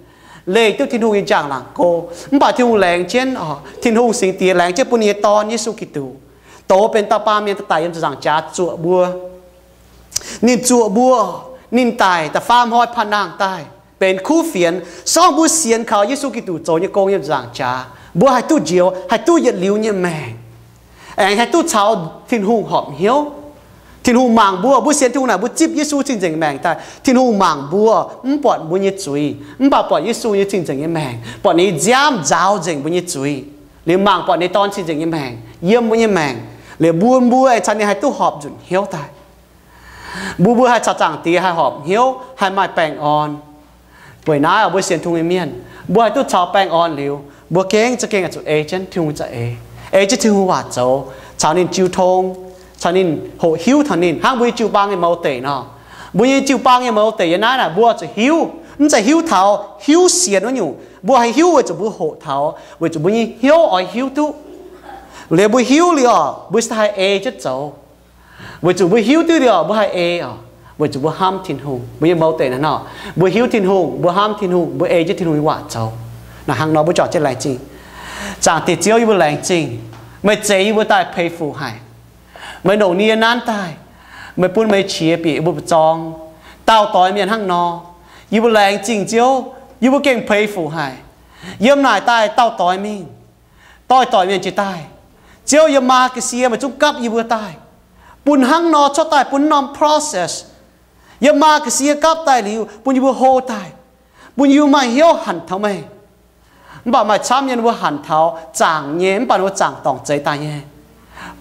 leih duqv Tin-Hungh nyei njang-laangc go. Mv baac Tin-Hungh laengz jienv oc, Tin-Hungh Singx Diex laengz jienv bun ninh nyei Dorn, Yesu Giduc, douz benx dauh baamh mienh daaih daic yiem ziepc nzaangc jaax zuoqc mbuo. Ninh zuoqc mbuo, ninh daic da'faam hnoi panh nangh daaih benx kuv fienx, sorng mbuo sienx kaux Yesu Giduc zoux nyei gong yiem ziepc nzaangc jaax, mbuo haih duqv njoux, haih duqv yietc liuz nyei maengc, aengx haih duqv caux Tin-Hungh horpc hnyouv. Tin-Hungh mangc mbuo, mbuo sienx Tin-Hungh naaic, mbuo zipv Yesu cing-nzengc maengc daaih, Tin-Hungh mangc mbuo, mv buatc mbuo nyei zuiz, mv baac buatc Yesu nyei cing-nzengc nyei maengc, buatc ninh nziaamv nzaaux nzengc mbuo nyei zuiz, liuz mangc buatc ninh Dorn cing-nzengc nyei maengc yiem mbuo nyei maengc, liuz mbuo, mbuo aengx caux ninh haih duqv horpc nzunc hnyouv daaih. Mbuo, mbuo haih caux Zaangc Diex haih horpc hnyouv, haih maaih baengh orn. Weic naaiv mbuo sienx Tin-Hungh nyei mienh, mbuo haih duqv caux baengh orn liuz, mbuo gengh za'gengh zuqc ei jienv Tin-Hungh za'eix, ei jienv Tin-Hungh waac zoux, caux ninh jiu tong, caux ninh hoqc hiuv taux ninh, hnangv mbuo nyei jiu-baang nyei mouz deic nor. Mbuo nyei jiu-baang nyei mouz deic yiem naaiv naaic, mbuo zuqc hiuv, mv zeiz hiuv taux hiuv sienx wuov nyungc. Mbuo haih hiuv weic zuqc mbuo hoqc taux, weic zuqc mbuo nyei hnyouv oix hiuv duqv. Liuz mbuo hiuv liuz oc, mbuo se haih ei jienv zoux. Weic zuqc mbuo hiuv duqv liuz oc, mbuo haih ei oc, weic zuqc mbuo hnamv Tin-Hungh. Mbuo nyei mouz deic naaiv nor, mbuo hiuv Tin-Hungh, mbuo hnamv Tin-Hungh, mbuo ei jienv Tin-Hungh nyei waac zoux. Naaiv hnangv nor mbuo juangc jienv laengz zingh. Zaangc Diex Ziouv, yie mbuo laengz zingh meih zeix yie mbuo daaih peix fuc haic. Meih longc nie nanv daaih, meih bun meih qiex bieqc yie mbuo mba'zorng. Dauh doix mienh hnangv nor, yie mbuo laengz zingh Ziouv, yie mbuo gengh peix fuc haic. Yiem naaic daaih dauh doix mingh, doix-doix mienh jiex daaih. Ziouv, yiem maa ga'sie meih zungv gapv yie mbuo daaih, bun hnangv nor cuotv daaih, bun norm process. Yiem maa ga'sie gapv daaih liuz, bun yie mbuo hlo daaih, bun yie mbuo maaih hnyouv hanc taux meih. Mv baac maaih camv nyei ninh mbuo hanc taux zaangc nyei, mv baac ninh mbuo zaangc dorngc zeix daaih nyei.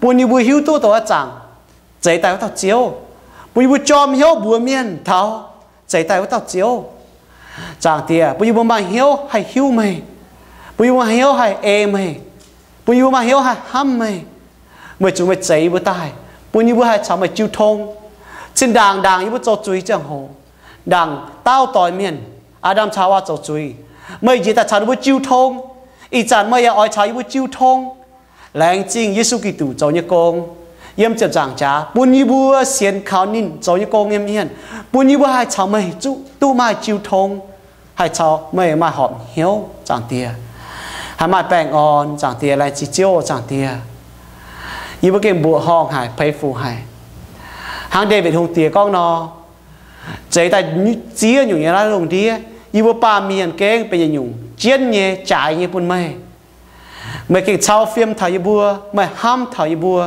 Bun yie mbuo hiuv duqv dongh wuov zaangc zeix daaih wuov dauh Ziouv. Bun yie mbuo jorm hnyouv mbuox mienh taux zeix daaih wuov dauh Ziouv. Zaangc Diex, bun yie mbuo maaih hnyouv haih hiuv meih, bun yie mbuo maaih hnyouv haih ei meih, bun yie mbuo maaih hnyouv haih hnamv meih, weic zuqc meih zeix yie mbuo daaih, bun yie mbuo haih caux meih jiu tong. Cin-ndaangc ndaangc yie mbuo zoux zuiz ziangh hoc, ndaangc dauh doix mienh, Aa^ndam caux Haawaa zoux zuiz, meih njiec daaih caux ninh mbuo jiu tong. Ih zanc meih yaac oix caux yie mbuo jiu tong. Laengz zingh Yesu Giduc zoux nyei gong yiem ziepc nzaangc jaax, bun yie mbuo sienx kaux ninh zoux nyei gong nyei mienh, bun yie mbuo haih caux meih duqv maaih jiu tong, haih caux meih maaih horpc hnyouv, Zaangc Diex, haih maaih baengh orn, Zaangc Diex. Laengz zingh Ziouv, Zaangc Diex. Yie mbuo gengh mbuoqc horngh haic, peix fuc haic. Hnangv Ndaawitv Hungh Diex gorngv nor, zeix daaih ziex nyungc nyei naaiv lungh ndiev, yie mbuo baamh mienh gengh benx yietc nyungc jienv nyei, jaaix nyei bun meih. Meih gengh cau fiem taux yie mbuo, meih hnamv taux yie mbuo,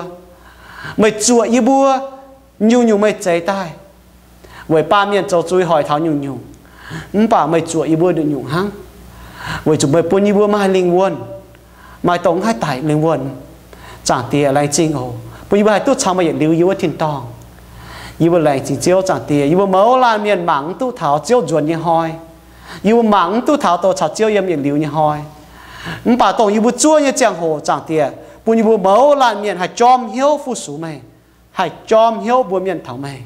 meih zuoqc yie mbuo, nyungc-nyungc meih zeix daaih. Weic baamh mienh zoux zuiz hoic taux nyungc-nyungc, mv baac meih zuoqc yie mbuo nyungc-nyungc hnangv, weic zuqc meih bun yie mbuo maaih lingh wuonh, maaih dongh mv haih daic lingh wuonh. Zaangc Diex, laengz zingh oc, bun yie mbuo haih duqv caux meih yietc liuz yiem wuov tin-dorngh. Yie mbuo laengz zingh Ziouv, Zaangc Diex. Yie mbuo mouz laanh mienh mangc mv duqv taux Ziouv nzuonx nyei hnoi. Yie mbuo mangc mv duqv taux dongh caux Ziouv yiem yietc liuz nyei hnoi. Mv baac dongh yie mbuo zuov nyei ziangh hoc, Zaangc Diex, bun yie mbuo mouz laanh mienh haih jorm hnyouv fu-sux meih, haih jorm hnyouv mbuox mienh taux meih.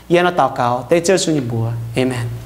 Yie nor daux gaux dengv Ziouv Yesu nyei mbuox, aamen.